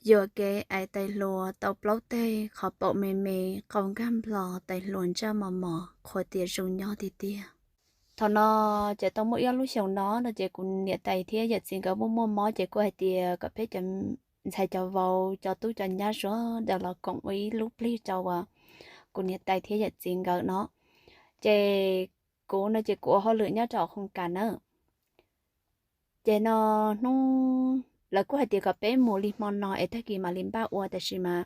yuam kev ais tais hluas tau plaub teg, qhov paum me me, qau nkag nplos, tais hluas ntsaj mos mos, qhuav tias zoo nyob tiag tiag. Thaum no ces tau muaj ib lub xyoos no no ces kuv niam tais thiab yawm txiv nkawd muaj muaj mob ces kuj hais tias kom peb cov ntxhais cov vauv cov tub cov nyab sawv daws los koom ua ib lub plig rau uas kuv niam tais thiab yawm txiv nkawd no. Ces kuv no ces kuv ua hauj lwm nyob rau hoo kas na. Ces no hnub lawv kuj hais tias kom peb mus li hmo no es tag kis mam li npaj ua, tiam sis mas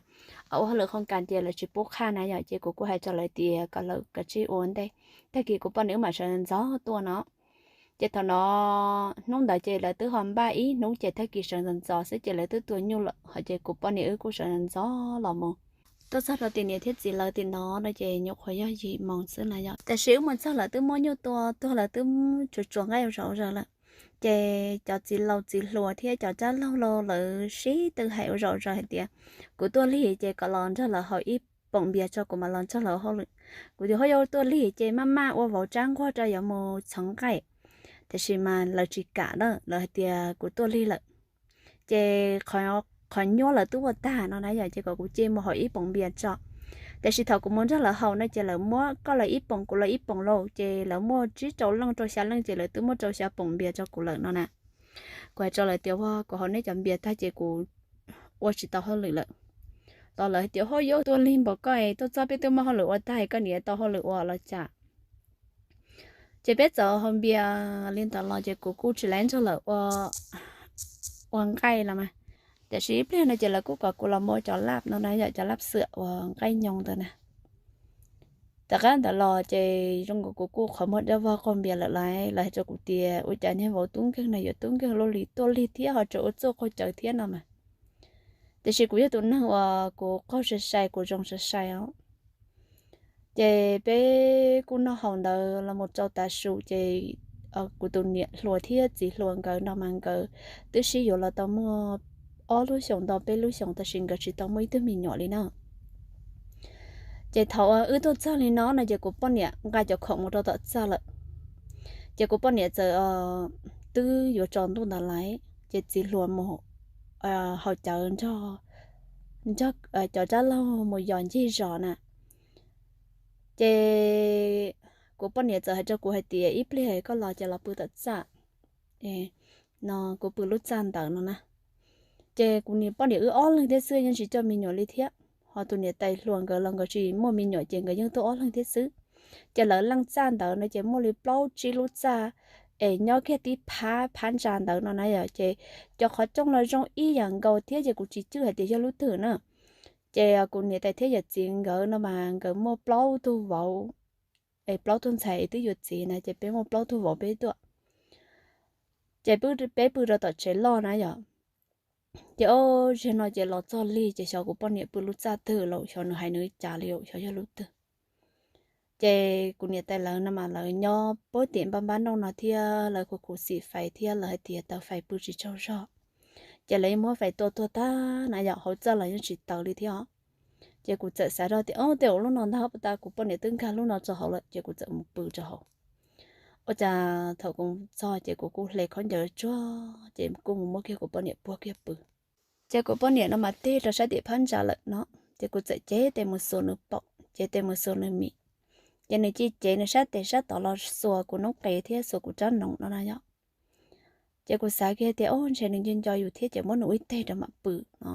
ua hauj lwm hoo kas ces lawv tsis pub qhaj na yom, ces kuv kuj hais rau lawv tias kom lawv kav tsij ua ntej, tag kis kuv poj niam wb mam sawv ntxov tuaj no. Ces thaum no hnub ntawd ces lawv twb ho npaj ib hnub ces tag kis sawv ntxov ntxov xwb ces lawv twb tua nyuj lawm hos ces kuv poj niam wb kuj sawv ntxov los mus. Tuaj txog rau tim niam thiab txiv lawv tim no no ces nyuam qhuav yog yim moos xwb na yom, tiam sis wb mus txog lawv twb muab nyuj tua tuag, lawv twb tsuas tsuas nqaij ua zom zaws lawm. Ces cov txiv laus txiv hluas thiab cov tsab laug lawv sib tw hais ua zom zaws hais tias kuv tuaj lig ces kom los nrog lawv haus ib poom npias tso kuv mam los nrog lawv hauj lwm. Kuv tias ho yuav tuaj lig ces maj maj ua vauv tsab nquag rau yuav mus txhoov nqaij, tiam sis mas lawv tsis kam na, lawv hais tias kuv tuaj lig lawm ces qhov nyuaj lawv twb ua tag no na yom, ces kom kuv cia mus haus ib poom npias tso. Tiam sis thaum kuv mus nrog lawv haus no ces lawv muab koj lawv ib poom kuv lawv ib poom lauj, ces lawv muaj tsib rau leej rau xya leej ces lawv twb muab rau xya poom npias rau kuv lawm no na. Kuv hais rau lawv tias ua kuv haus nej cov npias tag ces kuv ua tsis tau hauj lwm lawm. Los lawv hais tias ho yuav tuaj lig npaum koj es tuaj txog peb twb muaj hauj lwm ua tag koj niam tau hauj lwm ua los cas. Ces peb txawm haus npias li ntawd los ces kuv kuj tsis laib nrog lawv ua nqaij los mas. Tiam sis ib pliag no ces lawv kuj kom kuv los mus ua cov laj no na yom, cov laj xwm uas nqaij nyoos ntawd na. Tom qab ntawd los ces zoo nkaus kuv kuj qhov muag dawb vog qaug npias lawm lauj, lawv hais rau kuv tias ua cas niag vauv tub nkeeg no yuav tub nkeeg luaj li, tuaj lig thiab ho tseem ua txuj qaug cawv thiab no mas. Tiam sis kuv yog tus neeg uas kuv qaug sai sai, kuv zoo sai sai os. Ces peb kuj noj haus ntawd los mus rau tav su ces kuv tus niam hluas thiab txiv hluas nkawd no mas nkawd twb sib yuav los tau muaj ob lub xyoos ntau peb lub xyoos tab sis nkawd tsis tau muaj ib tug me nyuam li na. Ces thaum wb tuaj txog li no no ces kuv poj niam nqa cov khoom mus rau tom txaj lawm. Ces kuv poj niam txawm twb yuav tsaus ntuj ntawd lawm ces txiv hluas mus haus cawv nrog cov tsab laug mus yos ncig zos na. Ces kuv poj niam txawm hais rau kuv hais tias ib pliag koj los ces los pw tom txaj no, kuv pw lub txaj ntawd no na. Ces kuv niam poj niam wb ob leeg thiab xwb, yeej tsis coj me nyuam li thiab. Ho tus niam tais hluas nkawd los nkawd tsis muaj me nyuam ces nkawd yeej tuaj ob leeg thiab xwb. Ces lawv leej txaj ntawd no ces muaj li plaub tsib lub txaj es nyob kiag tib phab phab ntsa ntawd no na yom. Ces cov qhov rooj no zoo ib yam nkaus thiab ces kuv tsis cwj hais tias yog lub twg na. Ces kuv niam tais thiab yawm txiv nkawd no mas nkawd muaj plaub tug vauv es plaub tug ntxhais twb yuav txiv na, ces peb muaj plaub tug vauv peb tuaj. Ces peb pw rau tom tsev loj na yom. Ces ob zeg no ces los txog lig ces xyov kuv poj niam pw lub txaj twg los xyov nws hais nws li cas li, xyov yog lub twg. Ces kuv niam tais lawv no mas lawv nyob puag tim npab npab noj no thiab lawv khuv khuv xim fais thiab lawv hais tias taws fais pw tsis tsaug zog. Ces lawv yeej muab fais tua tuag tag na yom, hauv txaj los yeej tsis taws li thiab os. Ces kuv txawm xav zog tias o tej zaum lub no ntag, tas kuv poj niam twb nkag lub no rau hauv lawm ces kuv txawm mus pw rau hauv. Ua cas thaum kuv txog ces kuv kuj hle khaub ncaws tsuag ces kuj mus muab kiag kuv poj niam puag kiag pw. Ces kuv poj niam no mas tig rau sab tim phab ntsa lawm no, ces kuv txawm cev tes mus xuas nws paum, cev tes mus xuas nws mis. Ces nws cia li cev nws sab tes sab tod los xuas kuv noob qes thiab xuas kuv rab noom no na yom. Ces kuv xav kiag tias o ntshe nws nco nco yus thiab ces muab nws ua ib teg rau mam pw no.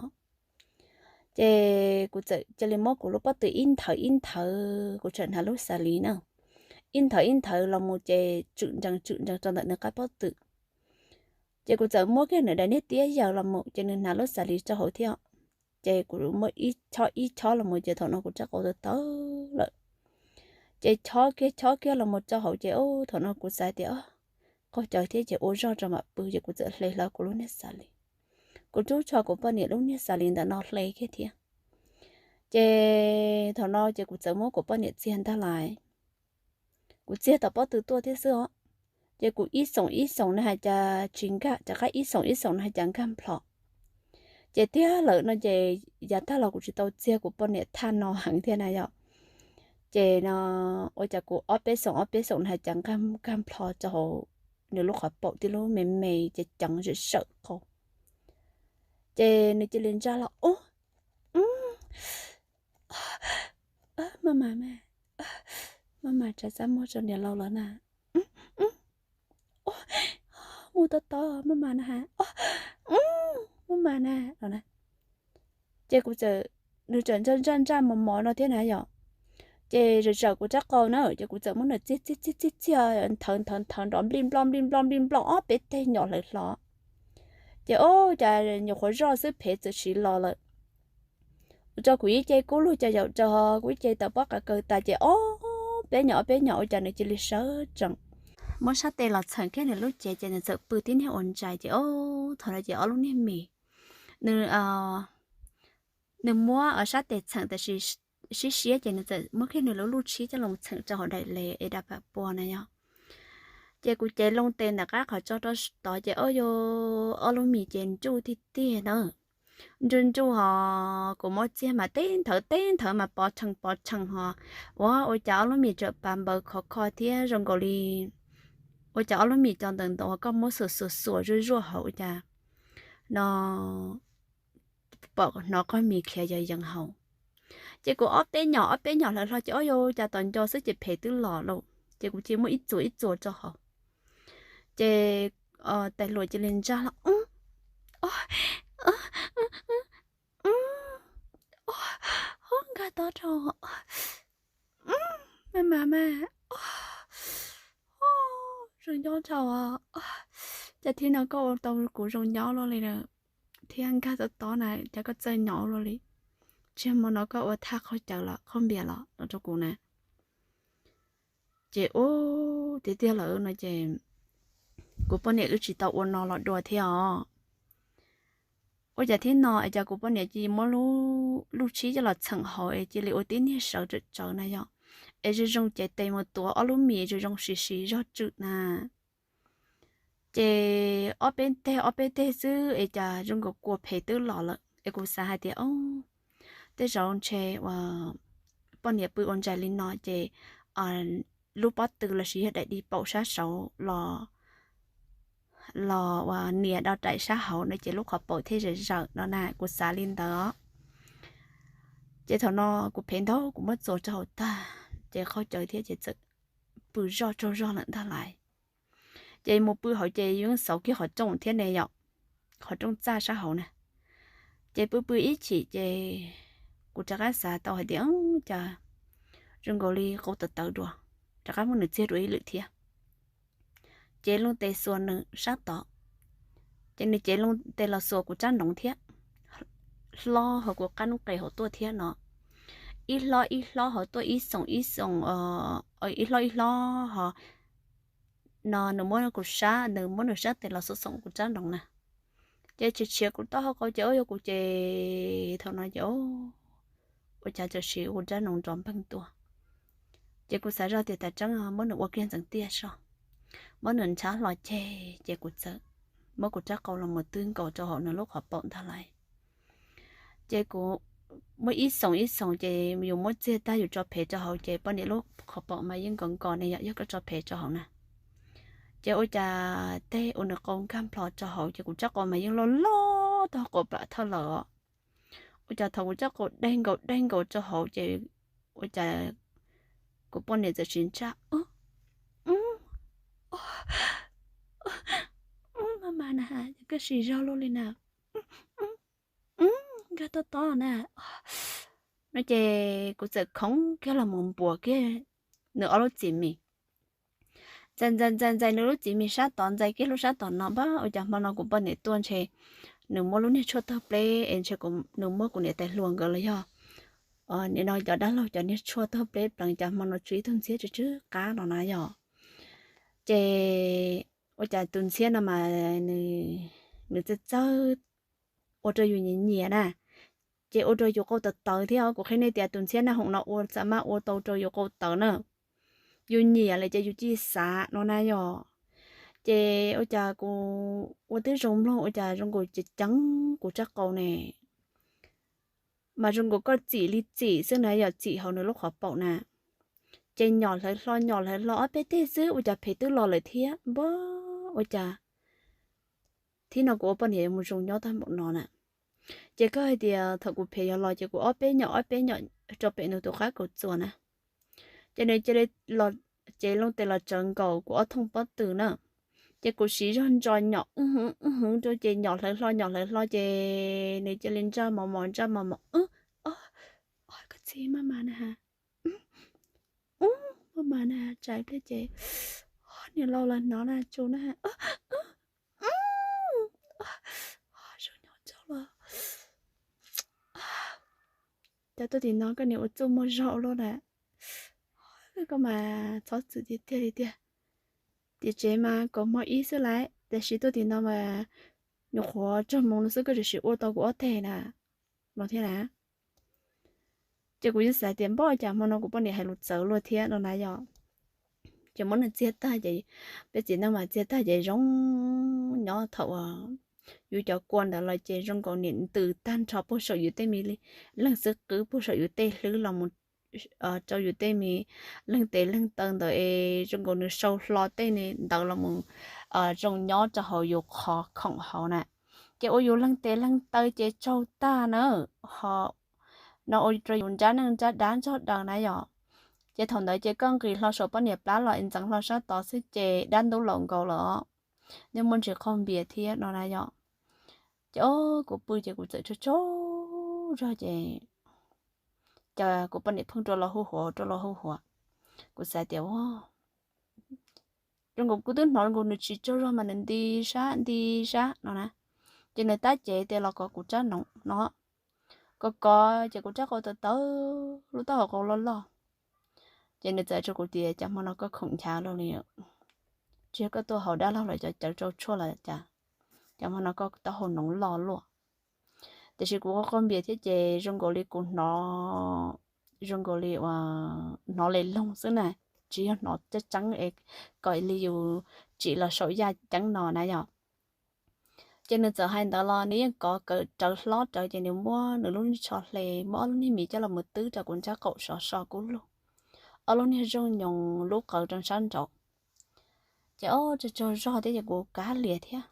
Ces kuv txawm cia li muab kuv lub pob tw ib nthawv ib nthawv, kuv txawm hnav lub xas lis na, ib nthawv ib nthawv los mus ces tswm ntsees tswm ntsees rau ntawm nws qab pob tw. Ces kuv txawm muab kiag nws daim niag tiab yaws los mus ces nws hnav lub xas lis rau hauv thiab. Ces kuv muab ib chob ib chob los mus ces thaum no kuv rab qau tawv tawv lawm. Ces chob kiag chob kiag los mus rau hauv ces thaum no kuv xav tias qaug cawv thiab ces ua zog rau mam pw ces kuv txawm hle hlo kuv lub niag xas lis. Kuv rub tsho kuv poj niam lub niag xas lis ntawm no hle kiag thiab. Ces thaum no ces kuv txawm muab kuv poj niam txiag ntag lais. Kuv txiag tom pob tw tuaj thiab xwb os. Ces kuv ib xoom ib xoom nws hais cas tsis nkag, rov qab ib xoom ib xoom nws hais cas nkag nplho. Ces tiag lawm no ces yav tag los kuv tsis tau txiag kuv poj niam thaj no heev thiab na yom. Ces no ua cas kuv ob peb xoom ob peb xoom nws hais cas nkag nplho rau hauv nws lub qhov paum tib lub me me ces ceev zam sawm qau. Ces nws cia li ntsaj los, ub, maj mam, maj mam tsa txaj muag rau niam laus los na, mus tob tob maj mam na ha, maj mam na no na. Ces kuv txawm, nws txawm ntsaj ntsaj ntsaj mos mos no thiab na yom. Ces zawm zawm kuv rab qau na ces kuv txawm muab nws txiag txiag txiag txiag txiag, nthawv nthawv nthawv nrov nplij nploj nplij nploj nplij nploj ob peb teg nyom hlawv hlo. Ces ub cas nyuam qhuav zoj xwb phev txawm siv los lawm. Ua rau kuv ib ce kub lug cov yaum raug, kuv ib ce tawm pob qa kaws tas ces ob peb nyom ob peb nyom ua cas nws cia li sawv tsees, muab sab tes los txheem kiag nws lub cev ces nws txawm pw tib niag ua ntsais ces ub thaum no ces ob lub niag mis, nws nws muab sab tes txheem tam sis sib siab ces nws txawm muab kiag nws lub lub tshib coj los txheem rau hauv daim les es da pam pua na yom. Ces kuv cev loo tes ntawm qab qhov tso rau tod ces ub yuav ob lub mis ces nruj tiag tiag na. Nruj nruj ho kuv muab txiag mas teb nthawv teb nthawv mas pov tshees pov tshees ho, ua ua cas ob lub mis txawm pas npaws khov kho thiab zoo nkaus li ua cas ob lub mis cov ntawm ntawd uas koj muab xuas xuas xuas zuaj zuaj hauv ua cas no pom hnov qog mis khiav yov yees hauv. Ces kuv ob peb nyom ob peb nyom hlawv hlo ces ub yuav cas tom nco xwb ces phev twb los lawm ces kuv cia li muab ib txuas ib txuas rau hauv. Ces tais hluas cia li ntsaj los, ub, nkag tob rau, maj mam mas, zoo nyob dhau, cas thib no koj ua tau kuv zoo nyob luaj li na, thiab nkag tob tob na cas koj txawj nyob luaj li, tsis hmo no koj ua thaj qaug cawv los qaug npias los no rau kuv na. Ces ub tiag tiag lawm no ces kuv poj niam wb tsis tau ua no los dua thiab os. Ua cas thib no es cas kuv poj niam cia li muab lub tshib coj los txheem hauv es cia li ua tib niag sawv tsawv tsawv na yom, es zoo zoo cev tes mus tuav ob lub mis zoo zoo siv siv zog tswm na. Ces ob peb teg ob peb teg xwb es cas zoo nkaus kua phem twb los lawm es kuv xav hais tias, o, tej zaum ntshe uas poj niam pw ua ntsais li no ces lub pob tw lossis yog daim di paum sab saud los los uas nias do raim sab hauv no ces lub qhov paum thiaj zawm zawm no na, kuv xav li ntawd. Ces thaum no kuv phev ntau kuv muab txuas rau hauv tag ces qaug cawv thiab ces txawm pw zoj tsaug zog lawm ntag lauj. Ces mus pw hauv ces yeej xauv kiag qhov rooj thiab ne yom, qhov rooj txaj sab hauv na. Ces pw pw ib chim ces kuv rov qab xav tau hais tias, cas zoo nkaus li qau tawv tawv dua, rov qab muab nws txiag dua ib lwm thiab. Cev loo tes xuas nws sab tod, ces nws cev loo tes los xuas kuv rab noov thiab, hlob hauv kuv qab noob qes hauv tuaj thiab no, ib hlob ib hlob hauv tuaj ib xoom ib xoom, ib hlob ib hlob ho no nws muab kuv sab, nws muab nws sab tes los xoom xoom kuv rab noov na. Ces tshiav tshiav kuv taub hau qau ces ua yuav kuv ces thaum no ces ua cas txawm siv kuv rab noov nrov npeeg tuaj. Ces kuv xav zoj tias tas tseeb muab nws ua kiag ntxeev tiaj soj, muab nws ntshav hlo ceg ces kuv txawm muab kuv rab qau los mus twb nkaus rau hauv nws lub qhov paum ntag lauj. Ces kuv muab ib xoom ib xoom ces yus muab txiag tag yus tso phev rau hauv ces poj niam lub qhov paum mas yeej nkos nkos ne yom, yog koj tso phev rau hauv na. Ces ua cas tej ua nws qau nkag nplho rau hauv ces kuv rab qau mas yeej loj loj tag quas plam thawj lawm os. Ua cas thaum kuv rab qau deg nkaus deg nkaus rau hauv ces ua cas kuv poj niam txawm siv ntsaj, maj mam na, koj siv zog luaj li na, nkag tob tob na. No ces kuv txawm khoov kiag los mus npuas kiag nws ob lub txiv mis, ntxais ntxais ntxais ntxais nws lub txiv mis sab tod, ntxais kiag lub sab tom no, pab ua cas hmo no kuv poj niam tuaj ntshe nws muab lub niag tshuaj tawg pleb es ntshe nws muab kuv niam tais hluas nkawd los yog nim no cov dab laug cov niag tshuaj tawg pleb pleev cas hmo no tsw ib tug ntxhiab tsw tsw qab no na yom. Ces ua cas tus ntxhiab no mas nws txawj txawj ua rau yus nyiam nyiam na, ces ua rau yus qau tawv tawv thiab os. Kuv qhia nej tias tus ntxhiab naj hoom no ua txav maj ua tau rau yus qau tawv na, yus nyiam lawm ces yus cia li xav no na yom. Ces ua cas kuv ua twb zoo mloog ua cas zoo nkaus ceev ceev kuv rab qau ne, mas zoo nkaus koj txim li txim xwb na yom, txim hauv nws lub qhov paum na. Ces nyom hlawv hlo nyom hlawv hlo ob peb teg xwb ua cas phev twb los lawm thiab npag. Ua cas thib no kuv ua poj niam yuav mus zoo nyob tag npaum no na. Ces koj hais tias thaum kuv phem yog los ces kuv ob peb nyom ob peb nyom rau pem nws tus qab kaum txuas na. Ces nws cia li los, ces Looj tes los tsawv nkaus kuv ob thooj pob tw na. Ces kuv siv zog ntso nyom wb hwv wb hwv rau ces nyom hlawv hlo nyom hlawv hlo ces nws cia li ntsaj mos mos ntsaj mos mos. Koj txiv, maj mas na has, maj mas na has, tsam ib pliag ces niam laus los hnov na tsu na. Zoo nyob tsaug los. Cov tuaj tim no koj niam ua txuj muaj zog ua luaj na. Koj mas txhob txwm tiag tiag li tiag. Tim tsev mas kaum hmo ib xwb lauj, tiam sis tuaj tim no mas nyuam qhuav tsaug moos no xwb koj tseem sim ua tau kuv ob teg na, no thiab na. Ces kuv yeej xav tias npaj cas hmo no kuv poj niam hais lus txawv luaj thiab no na yom. Ces muab nws txiag tag ces, peb txiv neej mas txiag tag ces zoo nyob. Thaum uas yus cov kua ntawd los ces zoo nkaus niam ntws tag nrho puag saum yus tej me leeg xwb qwb puag saum yus tej hlwb los mus rau yus tej me leeg tes leeg taw ntawd es zoo nkaus nws sau hlo tej ntawd los mus zoo nyob rau hauv yus qhov khoom hauv na. Ces ua yus leeg tes leeg taw ces tsaug tag na, ho no ua rau yus nrab neej nrab dab ntsog daws na yom. Ces thaum ntawd ces koj nqis hlo saum poj niam plab los es ntxeev hlo sab tod xwb ces dab ntub laus nkaus lawm, nej muaj ntsis qaug npias thiab no na yom. Ces o, kuv pw ces kuv txawm tsaug tsaug zog ces cas kuv poj niam pheej rua los hu huav rua los hu huav. Kuv xav tias zoo nkaus kuv twb hnov nkaus nws tsis tsaug zog mas nws nti sab nti sab no na. Ces nws tab cev tes los kov kuv rab noov no, kov kov ces kuv rab qau tawv tawv, lub taub hau qau loj loj. Ces nws txawm hais rau kuv tias cas hmo no koj khoom nchav luaj li, tsis yog koj tuaj haus dab laug lawm cov cawv rau tshuaj los cas, cas hmo no koj taub hau noov loj luaj. Tiam sis kuv qaug npias thiab ces zoo nkaus li kuv hnov, zoo nkaus li ua hnov li loog xwb na, tsis yog hnov tseeb tseeb es kom li yus tsim los saum yaj ceeb no na yom. Ces nws txawm hais ntawd los nws yeej kov kawm rawv hlob rawv ces nws muab nws lub niag tsho hle, muab ob lub niag mis coj los mus twb rau kuv nrab qaum sov so kub lug, ob lub niag zooj nyoos lub qawv rau sab nraud. Ces o, tsaug tsaug zog thiab ces kuv kav liam thiab,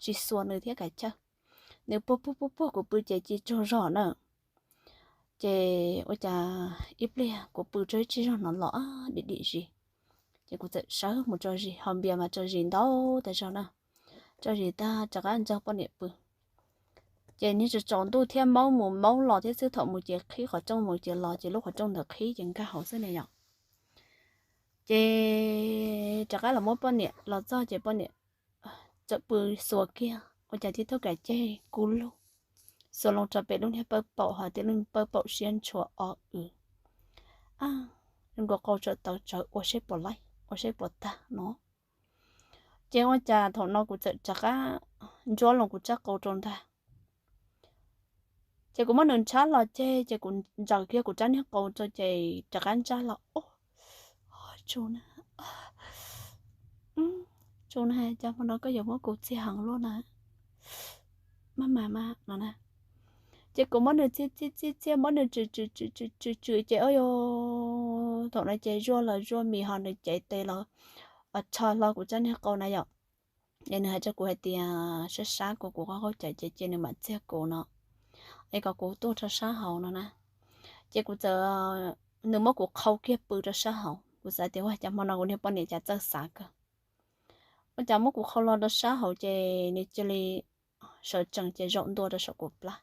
tsis xuas nws thiab kav chawj. Nws puag puag puag puag kuv pw ces cia tsaug zog na. Ces ua cas ib pliag kuv pw tsaug ib tsig zog hnov los dim dim zis. Ces kuv txawm sawv mus tso zis, ho npias mas tso zis ntau tas zog na. Tso zis tag rov qab ntxog poj niam pw. Ces niag tsaus tsaus ntuj thiab maub mus maub los thiab xwb, thaum mus ces qhib qhov rooj mus ces los ces lub qhov rooj ntawd qhib ces nkag hauv xwb na yom. Ces rov qab los muab poj niam los txog ces poj niam txawm pw xuas kiag ua cas tib tug kav ceg kub lug xuas loo rau pem lub niag pawg paum ho tib lub pawg paum siab ntshua o w. Zoo nkaus qau txawm tawv tsawv ua seb puas laib ua seb puas tag no. Ces ua cas thaum no kuv txawm rov qab ntsuab loo kuv rab qau rau ntag. Ces kuv muab nws ntshab los ceg ces kuv ntsaws kiag kuv rab niag qau rau ces rov qab ntsaj los, tsu na, tsu na, cas hmo no koj yuav muab kuv txiag heev luaj na, maj mam mas no na. Ces kuv muab nws txiag txiag txiag txiag muab nws tswm tswm tswm tswm tswm ces o, thaum no ces zuaj los zuaj mis ho nws cev tes los rho hlo kuv rab niag qau na yom. Es nws hais rau kuv hais tias sab sab kuv, kuv qaug qaug cawv ces cia nws mam txiag kuv no, es kom kuv tuaj rau sab hauv no na. Ces kuv txawm, nws muab kuv qhau kiag pw rau sab hauv, kuv xav tias ua cas hmo no kuv niag poj niam cas txawj xav kawg. Ua cas muab kuv qhau los rau sab hauv ces nws cia li sawv tsees ces zaum ntua rau saum kuv plab.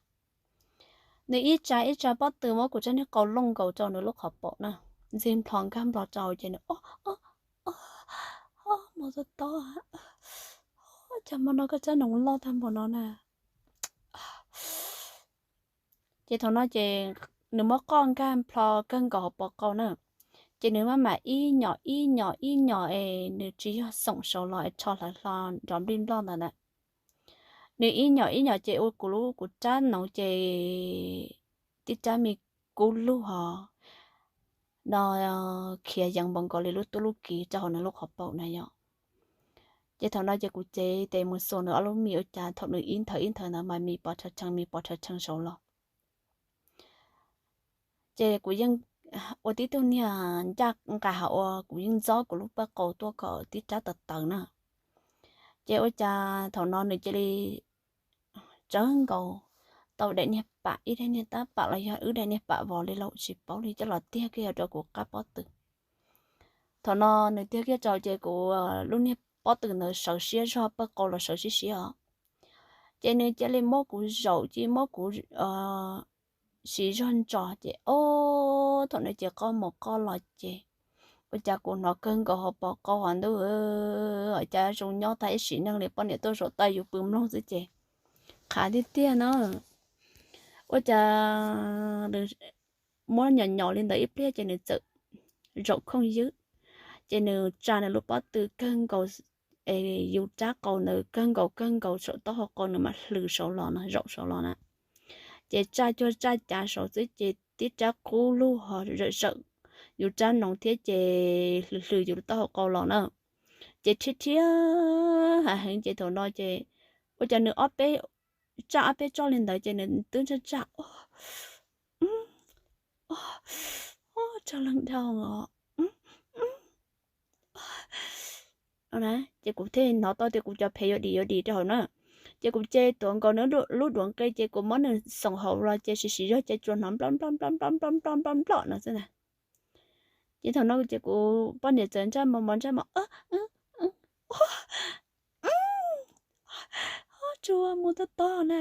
Nws ib tsa ib tsa pob tw muab kuv rab niag qau looj nkaus rau nws lub qhov paum na, ntxig nplho nkag nplho rau ces nws o, o, o, mos tob tob, cas hmo no koj rab noov loj tag npaum no na. Ces thaum no ces nws muab qoj nkag nplho kawg nkaus hauv paus qau na. Ces nws maj mam ib nyom ib nyom ib nyom es nws tsis yog xoom saud los es rho hlawv hlo nrov nplij nploj ntawd na. Nws ib nyom ib nyom ces ua kuv lub kuv rab noov ces tib rab me kub lug hos no khiav yees npaum nkaus li lub tub lub kiv rau hauv nws lub qhov paum na yom. Ces thaum no ces kuv cev tes mus xuas nws ob lub mis ua cas thaum nws ib nthawv ib nthawv ntawd mas mis pov rhawv rhees mis pov rhawv rhees saud los. Ces kuv yeej ua tib tug niag ncaj nqaij hos ua kuv yeej ntxob kuv lub pawg qau tuaj kom tib rab tawv tawv na. Ces ua cas thaum no nws cia li tsawv nkaus, tau daim niag pam, ib daim niag tab pam los yog wb daim niag pam vos li los tsis paub li, coj los tiag kiag rau kuv qab pob tw. Thaum no nws tiag kiag rau ces kuv lub niag pob tw ntawd sawv siab zog, pawg qau los sawv siab siab os. Ces nws cia li muab kuv zaum ces muab kuv siv zog ntsos ces ob thaum no ces qoj mus qoj los ces ua cas kuv hnov kawg nkaus hauv paus qau hov ntuj, ua cas zoo nyob tag ib sim neej li, poj niam tuaj zaum tau yus pw mloog xwb ces qhav tiag tiag na. Ua cas muab nyom nyom li ntawd ib pliag ces nws txawm zaum khooj ywb, ces nws tsa nws lub pob tw kawg nkaus, es yus rab qau ntawd kawg nkaus kawg nkaus saum taub hau qau nws mam hlwm saud los no, zaum saud los na. Ces tsaj cuag tsaj cav saud xwb ces tib rab qub lug ho zawm zawm yus rab noov thiab ces hlwm hlwm yus taub hau qau los na. Ces rhiab rhiab heev heev ces thaum no ces ua cas nws ob peb, tsaj ob peb tsob li ntawd ces nws twb ntsaj ntsaj, tsag leeg dhau os. Ces kuv thiaj hnov tau tias kuv cov phem yuav dim yuav dim rau hauv na. Ces kuv cia tuav nkaus nws lub duav nqi ces kuv muab nws xoom hauv los ces siv siv zog ces tsuas hnov nploj nploj nploj nploj nploj nploj nploj no xwb ntag. Ces thaum no ces kuv poj niam txawm ntsaj mos mos ntsaj mos, tsuas mus toj tog na.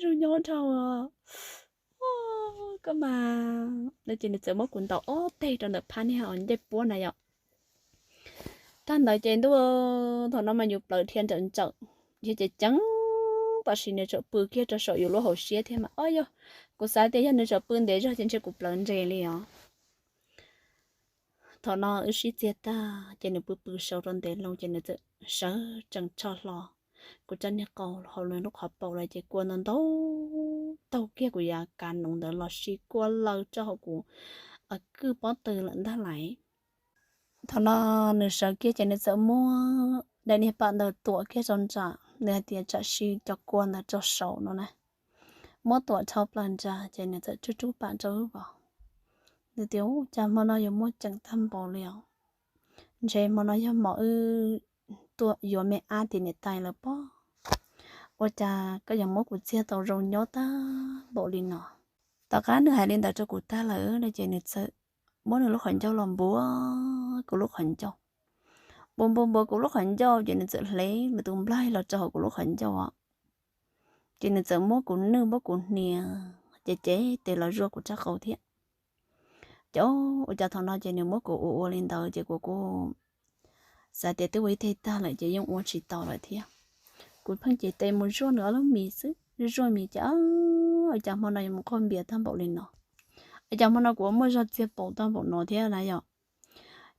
Zoo nyob dhau, koj mas, no ces nws txawm muab kuv ntaus ob teg rau ntawm phab niag ncej puab na yom. Tag ntawd ces ntuj, thaum no mas yus plawv dhia nrawm ntsawm, yog ces ceev, tab sis nws tseem pw kiag rau saum yus lub hauv siab thiab mas, o yog, kuv xav tias yog nws tseem pw ntev zog ces ntshe kuv plawv nres li os. Thaum no wb sib txiag tag ces nws pw pw saud rau ntev loo ces nws txawm sawv tsees tshoj hlo kuv rab niag qau hauv nws lub qhov paum lawm ces kua ntau ntau taug kiag kuv yav kav noov ntawd los sis kua laws rau hauv kuv kwj pob tw lawm ntag lauj. Thaum no nws sawv kiag ces nws txawm muab daim niag pam ntawd tuam kiag rau nram, nws hais tias tsam sim cov kua ntawd rau saud no na. Muab tuam dhau plaws nram ces nws txawm rub rub pam rau wb vos. Nws tias, Ub, cas hmo no yuav muaj ceem tag npaum li os. Ntshe hmo no yog hmo wb tuaj yuav me ab tim niam tais lawm pob. Ua cas koj yuav muab kuv txiag tau zoo nyob tag npaum li no? Tom qab nws hais li ntawd rau kuv tag lawm no ces nws txawm muab nws lub qhov ncauj los npuav kuv lub qhov ncauj. Npuav npuav npuav kuv lub qhov ncauj ces nws txawm hle lwm tus nplaig los rau hauv kuv lub qhov ncauj os. Ces nws txawm muab kuv nwj muab kuv hnia, ces cev tes los zuaj kuv rab qau thiab. Ces ua cas thaum no ces nws muab kuv ua ua li ntawd ces kuv kuj xav tias twb ua ib teg tag lawm ces yeej ua tsis tau lawm thiab. Kuv pheej cev tes mus zuaj nws ob lub mis xwb, zuaj mis ces, Ua cas hmo no yuav mus qaug npias tag npaum li no? Ua cas hmo no kuv ua muaj zog txiag paum tag npaum no thiab na yom?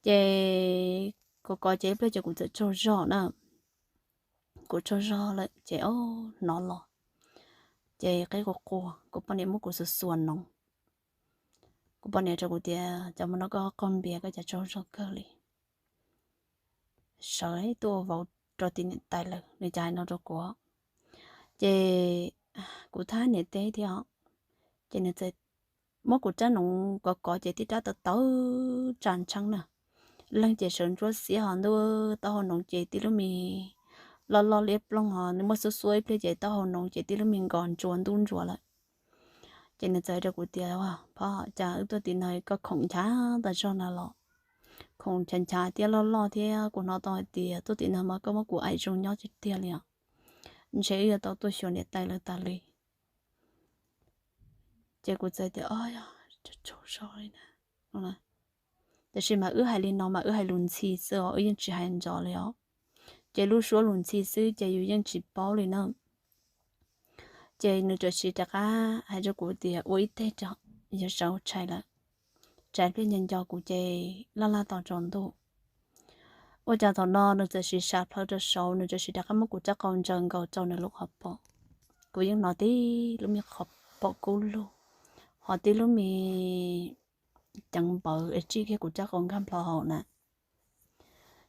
Ces kuv kov ces ib pliag ces kuv txawm tsaug zog na. Kuv tsaug zog lawm ces hnov los, ces qeb quas quas, kuv poj niam muab kuv xuas xuas noov. Kuv poj niam rau kuv tias, Cas hmo no koj qaug npias koj cas tsaug zog kawg li? Sawv tuaj ua vauv rau tim niam tais lawm, nws cas hais no rau kuv? Ces kuv thab niam teb thiab, ces nws txawm muab kuv rab noov kov kov ces tib rab tawv tawv tsa ntsheeb na. Leeg ces sawv ntsuab xiab ho ntuj, taub hau noov ces tib lub mis loj loj liab ploog ho nws muaj xuab xuab ib pliag ces taub hau noov ces tib lub mis nkos ntsuas ntub ntsuas lawm. Ces nws txawm hais rau kuv tias, Phov, cas wb tuaj tim no koj khoom nchav tas zog na los? Khoom nchav nchav thiab loj loj thiab, kuv hnov tau hais tias tuaj tim no mas koj muab kuv aim zoo nyob tiag tiag li os. Ntshe wb yuav tau tuaj xyuas niam tais lawv tas li. Ces kuv txawm tias, Tsaug zog li na. Tiam sis mas wb hais li no mas wb hais lus ntxhi xwb os, wb yeej tsis hais ntxov li os. Ces lub suab lus ntxhi xwb ces yus yeej tsis paub li na. Ces nws txawm sim rov qab hais rau kuv tias, Ua ib teg tso, yog sawv tshais lawm. Tsam pliag nco nco kuv ces laj laj tos tsaus ntuj. Ua cas thaum no nws txawm sim sam plhaw rau saud, nws txawm sim rov qab muab kuv rab qau ntsaws nkaus rau nws lub qhov paum. Kuv yeej hnov tib lub me qhov paum kub lug, ho tib lub me ceev npawv es tsij kiag kuv rab qau nkag nplho hauv na.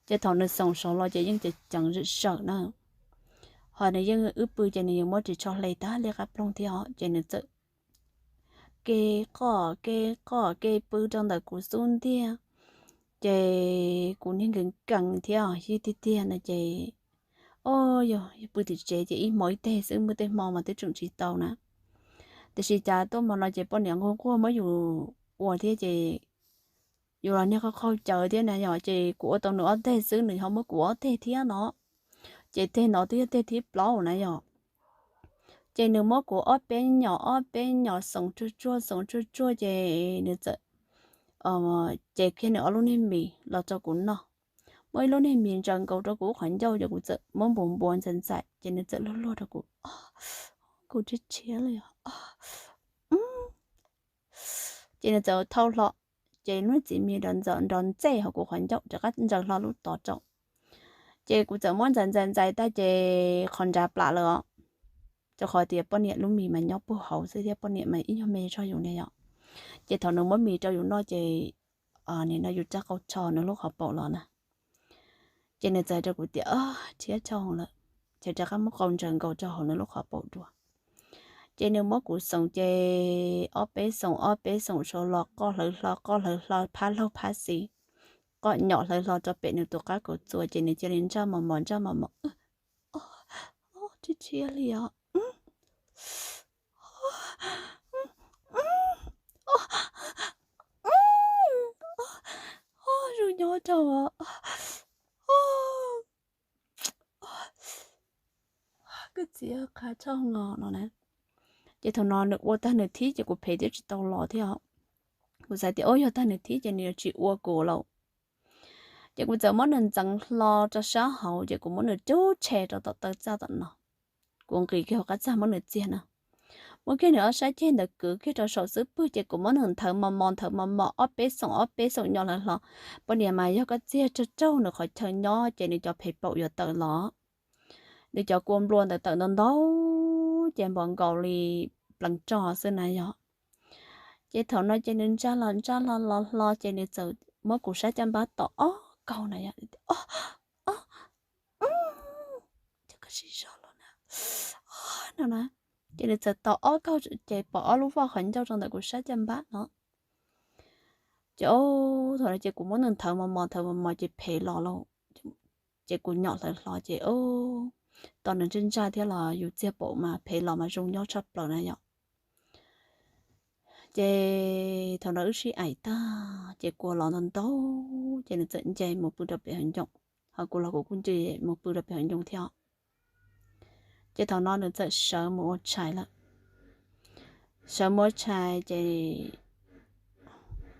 Ces thaum nws xoom saud los ces yeej ceev ceev zawm zawm na. Ho nws yeej wb pw ces nws yuav muab ris tsho hle tag liab qab ploog thiab os, ces nws txawm ke qoj ke qoj ke pw rau ntawm kuv xub ntiag. Ces kuv niag nkees nkees thiab os, yig tiag tiag no ces Ob, yog pw tim tsev ces ib hmo ib teg xwb, muaj tej hmo mas twb tseem tsis tau na. Tiam sis cas tuaj hmo no ces poj niam nquag nquag muab yus ua thiab ces yus los niag qaug qaug cawv thiab na yom, ces kuv ua tau nws ob teg xwb nws ho muab kuv ob teg thiab no. Ces teg no twb yog teg thib plaub na yom. Ces nws muab kuv ob peb nyom ob peb nyom xoom tsuag tsuag xoom tsuag tsuag ces nws txawm ces kiag nws ob lub niag mis los rau kuv noj. Muab ib lub niag mis ntsaws nkaus rau kuv qhov ncauj ces kuv txawm muab npuav npuav ntxais ntxais ces nws txawm luag luag rau kuv, kuv rhiab rhiab li os. Ces nws txawm thau hlo, ces lub txiv mis nrov ntxej hauv kuv qhov ncauj rov qab ntsaws hlo lub tod rau. Ces kuv txawm muab ntxais ntxais ntxais tag ces qhov nrad plam lawm os. Rau qhov tias poj niam lub mis mas nyob puag hauv xwb thiab poj niam mas ib nyuag me zog yus niag yom. Ces thaum nws muab mis rau yus noj ces nim no yus rab qau tsho nws lub qhov paum los na. Ces nws txawm hais rau kuv tias, rhiab tshaj hwv lawm, ces rov qab muab qau ntsaws nkaus rau hauv nws lub qhov paum dua. Ces nws muab kuv xoom ces ob peb xoom ob peb xoom sau los qoj hlawv hlo qoj hlawv hlo phab laug phab xis, qoj nyom hlawv hlo rau pem nws tus qab kaum txuas ces nws cia li ntsaj mos mos ntsaj mos mos. Rhiab rhiab li os. Zoo nyob rau kwv txiv qha tshaj hwv no na. Ces thaum no nws ua tag nws thib ces kuv phem twb tsis tau los thiab os. Kuv xav tias ub yog tag nws thib ces nws yuav tsis ua kuv lawm. Ces kuv txawm muab nws ntxeev hlo rau sab hauv ces kuv muab nws cub tshe rau tom taw txaj tom no. Kuv nqis kiag hauv qab txaj muab nws txiag na. Muab kiag nws ob sab ceg ntawd kwv kiag rau saum xub pwg ces kuv muab nws nthawv mos mos nthawv mos mos ob peb xoom ob peb xoom nyom hlawv hlo. Poj niam mas yog koj txiag raug raug nws qhov chaw nyob ces nws cov phem paum yuav tawm los. Nws cov kua nplua ntawd tawm ntau ntau ces npaum nkaus li pleev roj xwb na yog. Ces thaum no ces nws ntsaj los ntsaj los los hlo ces nws txawm muab kuv sab caj npab tom ob kaug na yog. Ces nws txawm tom ob kaug ces pom ob lub voj qhov ncauj rau ntawm kuv sab caj npab no. Ces thaum no ces kuv muab nws nthawv mos mos nthawv mos mos ces phem los lauj. Ces kuv nyom hlawv hlo ces tos nws ntsaj ntsaj thiab los yus txiag paum mas phem los mas zoo nyob tshaj plaws na yom. Ces thaum no wb sib aim tag ces kua los ntau ntau ces nws txawm nce mus pw rau pem hauv ncoo, ho kuv los kuv kuj nce mus pw rau pem hauv ncoo thiab. Ces thaum no nws txawm sawv mus ua tshais lawm. Sawv mus ua tshais ces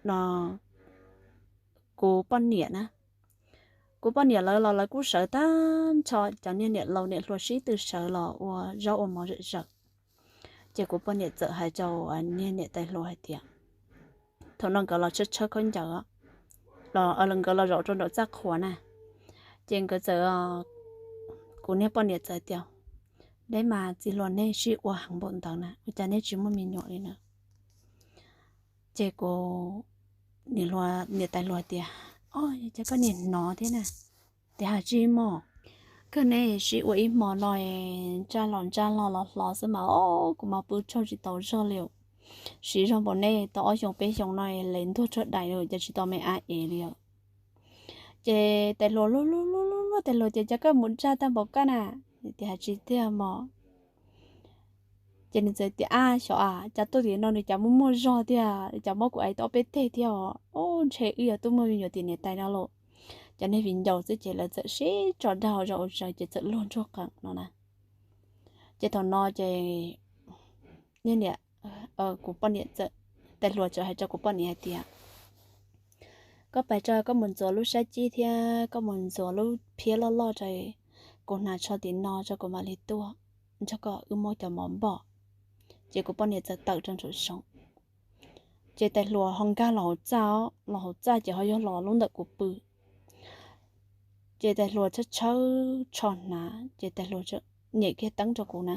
no kuv poj niam na, kuv poj niam lawv los lawv kuj sawv tag nrho, cov niag niam laus niam hluas sib tw sawv los ua zaub ua mov zom zaws. Ces kuv poj niam txawm hais rau niag niam tais hluas hais tias, thaum no nkawd los tshawb tshawb khaub ncaws, nkawd los zaum rau nraum txaj qhua na. Ces nkawd txawm, kuv niag poj niam txawm tias, deb mas txiv hluas nej sib ua heev npaum ntawd na ua cas nej tsis muaj me nyuam li na? Ces kuv niam tais hluas tias, o, cas koj niam hnov thiab na, tias has tsis mog, koj nej sib ua ib hmo no ntsaj los ntsaj los los hlo xwb mas o, kuv mas pw tsaug tsis tau zog li. Siv zog npaum nej tau ob xyoos peb xyoos no les ntuag tsuag dais lawm cas tsis tau me ab ev li. Ces tais hluas luag luag luag luag tais hluas tias cas koj mus ntsaj tag npaum koj na, tias has tsis tiag mog. Ces nws txawm tias ab xyov a cas tuaj tim no nws cas muaj muaj zog tiag, cas muab kuv ev tau ob peb teg thiab os, ntshe wb yuav tuaj muaj me nyuam tim niam tais no lauj. Cov niag viv ncaus xwb ces lawv txawm sib tso dag zog ua zaws ces txawm luag ntsuag qees no na. Ces thaum no ces niam, kuv poj niam txawm, tais hluas txawm hais rau kuv poj niam hais tias, koj pais tso koj mus ntxuav lub sab cib thiab koj mus ntxuav lub phiab loj loj tso, kuv hnav tsho tim no tso kuv mam li tuaj nrog koj wb muab cov mov npog. Ces kuv poj niam txawm tawm rau nraum zoov. Ces tais hluas ho nkag los hauv txaj, los hauv txaj ces ho yog los lub ntawm kuv pw. Ces tais hluas tshawb tshawb tsho hnav ces tais hluas nyem kiag teeb rau kuv na.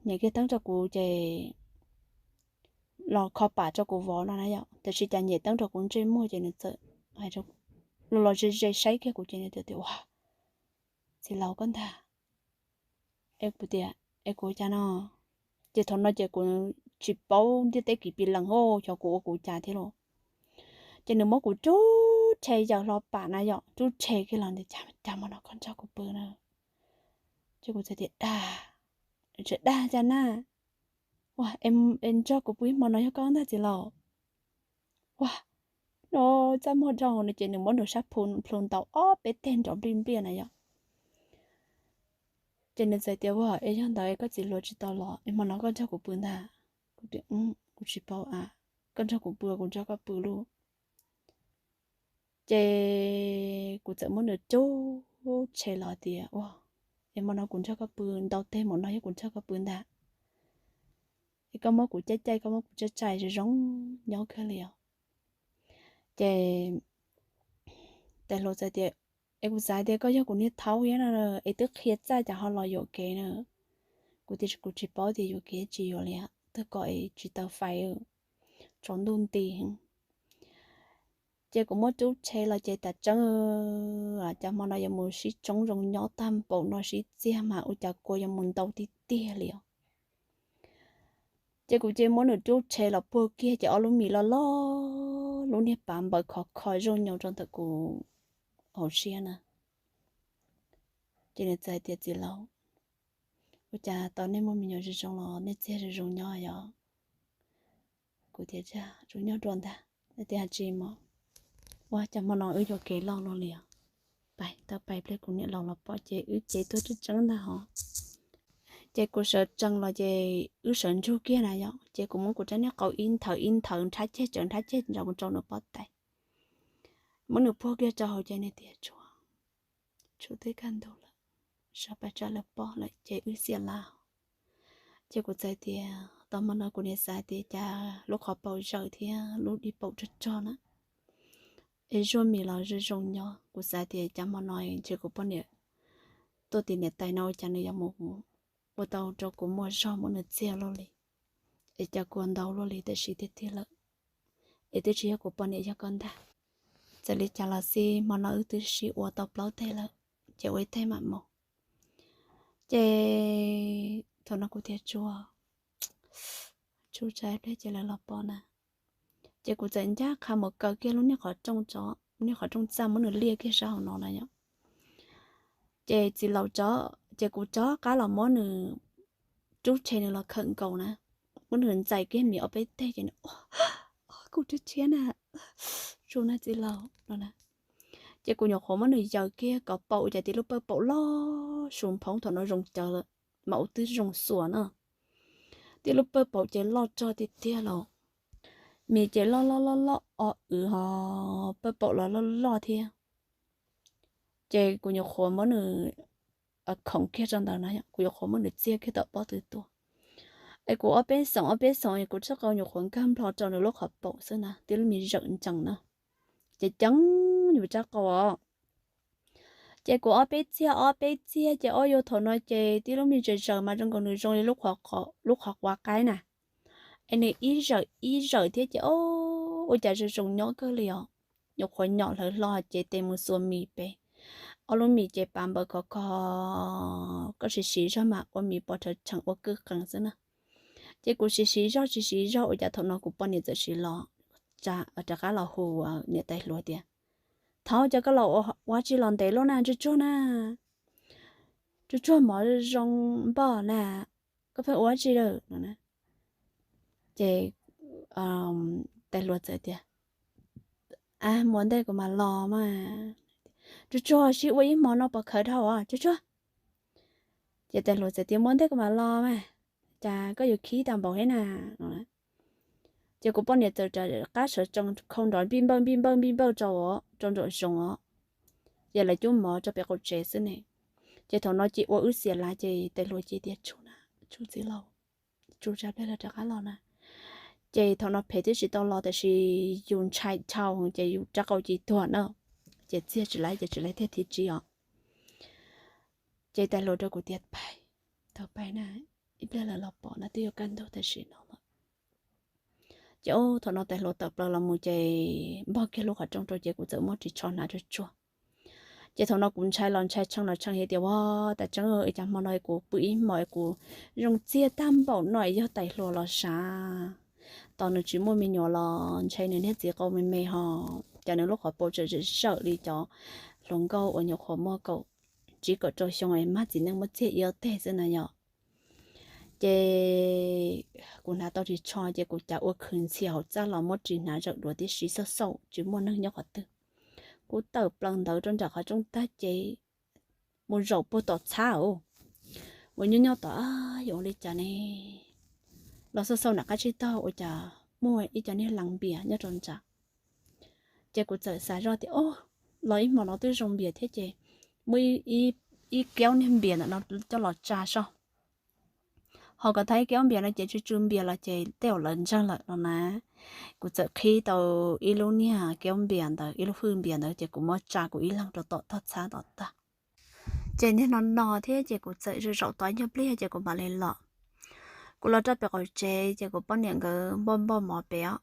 Nyem kiag teeb rau kuv ces los kho pam rau kuv vov no na yom, tiam sis cas nyem teeb rau kuv ntsej muag ces nws txawm los los ze ze saib kiag kuv ces nws tias, ua, txiv laus koj ntag. Es kuv tias, es kuv cas no? Ces thaum no ces kuv tsis paub ntiaj teb kiv pi lees hos xyov kuv ua kuv cas thiab los. Ces nws muab kuv cub tshe yaws hlo pam na yom, rub tshe kiag los tias, Cas hmo no koj nrog kuv pw na? Ces kuv txawm tias, Dag, tseem dag cas na? Ua, es nrog kuv pw ib hmo no yog koj ntag txiv laus. Ua, no txaj muag dhau no ces nws muab nws sab plhu ntaus ob peb teg nrov npliaj npliaj na yom. Ces nws txawm tias, Ua, es yog ntawd es koj txiv hluas tsis tau los es hmo no koj nrog kuv pw ntag? Kuv tias, Kuv tsis paub a, koj nrog kuv pw kuv nrog koj pw lauj. Ces kuv txawm muab nws rub tshe los tias, Ua, es hmo no kuv nrog koj pw, ntau teg hmo no yog kuv nrog koj pw ntag. Es koj muab kuv caij caij, koj muab kuv tsaij tsaij zoo zoo nyob kawg li os. Ces tais hluas txawm tias, Es kuv xav tias koj yog kuv niag thaub thiab no es twb qhia txaj cas ho los yuam kev na. Kuv tias, Kuv tsis paub tias yuam kev tsis yuam li, twb kom es tsis tau fais, tsaus ntuj nti. Ces kuv muab rub tshe los ces tas tseeb, cas hmo no yuav mus sib tsoob zoo nyob tag npaum no, sib txiag mas ua cas kua yuav mus ntau tiag tiag li os. Ces kuv cia li muab nws rub tshe los puag kiag ces ob lub mis loj loj, lub niag pav npaws khov kho zooj nyoos rau ntawm kuv hauv siab na. Ces nws txawm hais tias, Txiv laus, ua cas tau nej muaj me nyuam zoo zoo los nej txiag zoo zoo nyob yom? Kuv tias, Zoo nyob dua ntag. Nws tias, Hais tsis mos, ua cas hmo no wb yuam kev loj luaj li os? Pais tau pais pliag kuv niam laus los pom ces wb cev tuaj tseeb tseeb ntag hos. Ces kuv sawv tsees los ces wb sawv ntsug kiag na yom, ces kuv muab kuv rab niag qau ib nthawv ib nthawv nrhab ceg tsawv nrhab ceg ntsaws mus rau nws pob tais, muab nws puag kiag rau hauv ces nws tias, Tshuav, tshuav twb kaj ntug lawm, sawv pais tsa lawv pob lawm ces wb xiam laj. Ces kuv txawm tias, tau hmo no kuv niam xav tias cas lub qhov paum zawm thiab lub dig paum rog rog na, es zuaj mis los zoo zoo nyob. Kuv xav tias cas hmo no ntshe kuv poj niam tuaj tim niam tais no ua cas nws yuav mus ua tau rau kuv muaj zog muab nws txiag luaj li, es cas kua ntau luaj li tam sim tiag tiag lawm, es twb tsis yog kuv poj niam yog koj ntag. Txawm li cas los xij hmo no wb twb sib ua tau plaub teg lawm, ces ua ib teg mam mus. Ces thaum no kuv tias, Tshuav, tshuav tsam ib pliag ces lawv los pom na. Ces kuv txawm ncaj qha mus kaw kiag lub niag qhov rooj, niag qhov rooj txaj muab nws liaj kiag sab hauv no na yom. Ces txiv laus, ces kuv rov qab los muab nws rub tshe nws los khawm nkaus na, muab nws ntxais kiag mis ob peb teg ces nws, Kuv rhiab rhiab na, zoo na txiv laus no na. Ces kuv nyuam qhuav muab nws yaws kiag kom paum ua cas tib lub pawg paum loj su phoob thaum no zoo cawv lawm, mas ua twb zoo xuas na. Tib lub pawg paum ces loj rog tiag tiag los, mis ces loj loj loj loj o wv hos pawg paum los loj loj thiab. Ces kuv nyuam qhuav muab nws khoov kiag rau ntawd na, kuv nyuam qhuav muab nws txiag kiag tom pob tw tuaj. Es kuv ob peb xoom ob peb xoom es kuv rab qau nyuam qhuav nkag nplho rau nws lub qhov paum xwb na, tib lub mis zawm ntsees na, ces ceev yus rab qau os. Ces kuv ob peb txiag ob peb txiag ces ob yuav thaum no ces tib lub mis zawm zawm mas zoo nkaus nws zoo li lub qhov quav qaib na. Es nws ib zawm ib zawm thiab ces ua cas zoo zoo nyob kawg li os. Nyuam qhuav nyom hlawv hlo ces tes mus xuas mis pem, ob lub mis ces pav npaws khov kho, koj siv siv zog mas ua mis pov rhawv rhees ua kwj qees xwb na. Ces kuv siv siv zog siv siv zog ua cas thaum no kuv poj niam txawm siv los, rov qab los hu niam tais hluas tias, Thaub, cas koj los ua tsi los ntev luaj na, ntsuag tsuag na, ntsuag tsuag mov zoo npoj na, koj pheej ua tsi lawm no. Ces tais hluas txawm tias, A, mus ua ntej kuv mam los mas. Ntsuag tsuag, sib ua ib hmo no pov khawv dhau os, ntsuag tsuag. Ces tais hluas txawm tias, Mus ua ntej kuv mam los mas, cas koj yuav khib tau npaum thiab na no. Ces kuv poj niam txawm rov qab sawv tsees khau nrov npij npawj npij npawj npij npawj rau, rau nraum zoov os. Ces lawv cub mov rau pem qaum tsev xwb ne. Ces thaum no ces ua wb xiam lav ces tais hluas ces tias, Tshuav na, tshuav txiv laus, tshuav tsam pliag lawv rov qab los na. Ces thaum no phem twb tsis tau los tab sis yus ntshai dhau ces yus rab qau ces tuag na. Ces txiag tsis laib ces tsis laib thiaj thim tsib os. Ces tais hluas rau kuv tias, Pais, tau pais na, ib pliag lawv los pom na, twb yuav kaj ntug tam sim no lawm. Ces thaum no tais hluas tawm plaws los mus ces npog kiag lub qhov rooj rau ces kuv txawm muab ris tsho hnav tsuag tsuag. Ces thaum no kuv ntshai los ntshai tshee los tshee hais tias, Ua, tas tseeb, cas hmo no kuv pw ib hmos kuv zoo txiag tag npaum no, yog tais hluas los sav, tos nws tsis muaj me nyuam los ntshe nws niag txiv qau me me hos. cas nws lub qhov paum tseem zawm li cov hluas nkauj uas nyuam qhuav muaj kaum tsib kaum rau xyoo es mag txiv neej muab txiag ib ob teg xwb na yom. Ces kuv hnav tau ris tsho ces kuv cav ua khwv ntxhias hauv txaj los muab ris hnav zawm duav tib si xauj xauj tsis muaj neeg nyob qhov twg. Kuv tawm plaws ntawd rau nram qhov rooj tag ces mus zaum puag tom txhab os. Mus nyob nyob tom, yuav ua li cas ne, los xauj xauj nram qab tsib taug ua cas muaj ib co niag lees npias nyob rau nram. Ces kuv txawm xav zoj tias, o, los ib hmo no twb zoo npias thiab ces muaj ib kiaub niag npias ntawm no coj los tsa soj. Ho kom thaum ib kiaub npias no ces tsw tsw npias los ces tej zaum lawv ntseeg lawm no na. Kuv txawm qhib tau ib lub niag kiaub npias ntawd, ib lub hwj npias ntawd ces kuv muab tsa kuv ib leeg rau tom tog txhab tom tag. Ces niag no no thiab ces kuv txawm zaum zaum tau ib nyuag pliag ces kuv mam li los. Kuv los rau pem qaum tsev ces kuv poj niam nkawd npoj npoj mov pem os.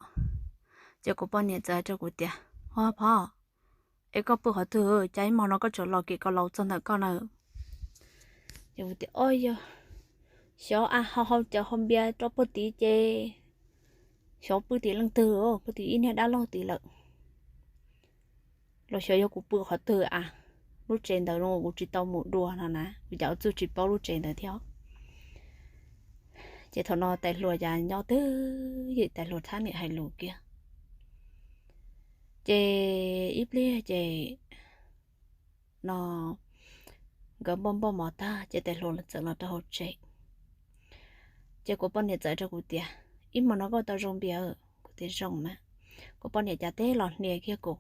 Ces kuv poj niam txawm hais rau kuv tias, o Phov, es koj pw qhov twg cas ib hmo no koj tseem los kev koj laus txog ntawm koj na? Ces kuv tias, o yog, xyov a, ho hau cawv hau npias rau puag tid ces xyov pw tim leej twg, pw tim ib niag dab laug tid lawm. Los xyov yog kuv pw qhov twg a, lub tsev ntawd kuv tsis tau mus dua no na, kuv cas ua txuj tsis paub lub tsev ntawd thiab. Ces thaum no tais hluas cas nyob twj ywm, tais hluas thab niam hais lus kiag. Ces ib pliag ces no nkawd npoj npoj mov tag ces tais hluas txawm los rau hauv tsev. Ces kuv poj niam txawm rau kuv tias, ib hmo no koj tau zoo npias? Kuv tias zoo mas. Kuv poj niam cas teb los hnia kiag kuv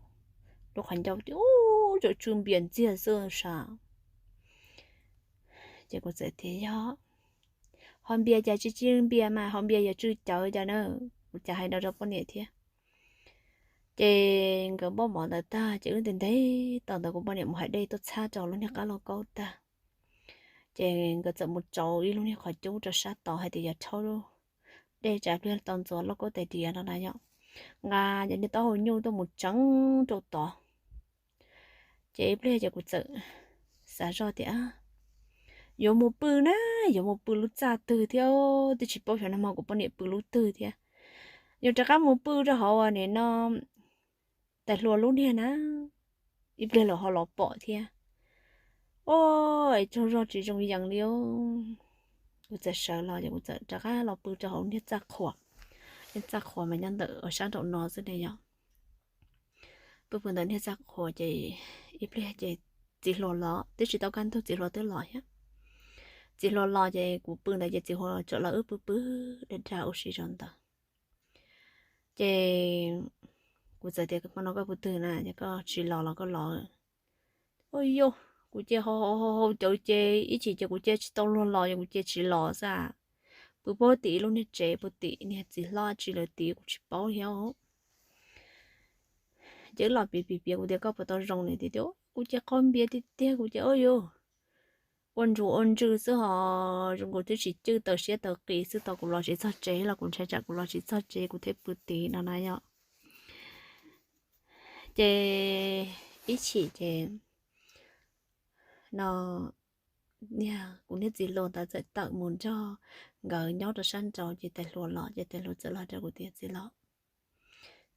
lub qhov ncauj tias, u, tsw npias ntxiag xwb sav. Ces kuv txawm tias, yog, ho npias cas tsis tsw npias mas, ho npias yog tsw cawv cas na. Kuv cas hais no rau poj niam thiab. Ces nkawd npoj mov ntawd tag ces wb ntev ntev tom ntawd kuv poj niam mus hais dej tuaj txhab rau lub niag qab lauj kaub tag. Ces nkawd txawm mus tsauv ib lub niag qhov cub rau sab tod hais tias yog rhaub dej tsam pliag tau ntxuav lauj kaub tais diav no na yom. Nqa cov niag taub hau nyuj tuaj mus tseev rau tod. Ces ib pliag ces kuv txawm xav zoj tias, yuav mus pw na, yuav mus pw lub txaj twg thiab, twb tsis paub xyov nag hmo kuv poj niam pw lub twg thiab. Yuav rov qab mus pw rau hauv nim no tais hluas lub niag na, ib pliag lawv ho los pom thiab. O, es tsaug zog tsis zoo yees li. Kuv txawm sawv los ces kuv txawm rov qab los pw rau hauv niag txaj qhua. Niag txaj qhua mas nyob ntawm sab nraum no xwb ne yom. Pw pw ntawm niag txaj qhua ces ib pliag ces txiv hluas los, twb tsis tau kaj ntug txiv hluas twb los thiab. Txiv hluas los ces kuv pw ntawd ces txiv hluas tseem los wb pw pw dag dag ua si rau ntawd. Ces kuv txawm tias, hmo no koj pw twg na, ces koj tsis los los koj los. Ua yog kuv ces hau hau hau cawv ces ib chim ces kuv cia tsis tau luag los ces kuv cia tsis los xwb. Pw puag tim ib lub niag tsev puag tim niag txiv hlob tsis lawv tid kuv tsis paub thiab. Ces wb los piav piav piav kuv tias koj puas tau zoo ne, tias kuv ces qaug npias tiag tiag, kuv ces ua yog ua ntsuag ua ntswg xwb ho zoo nkaus twb tsis cwj taws siab taws qis xwb, tau kuv los tsis txog tsev los kuv ntshai tsam kuv los tsis txog tsev kuv thiaj pw tid no na yom. Ces ib chim ces no niag kuv niag txiv hluas ntawd txawm tawm mus nrog nkawd nyob rau sab nraud ces tais hluas los ces tais hluas txawm los rau kuv tias txiv hluas,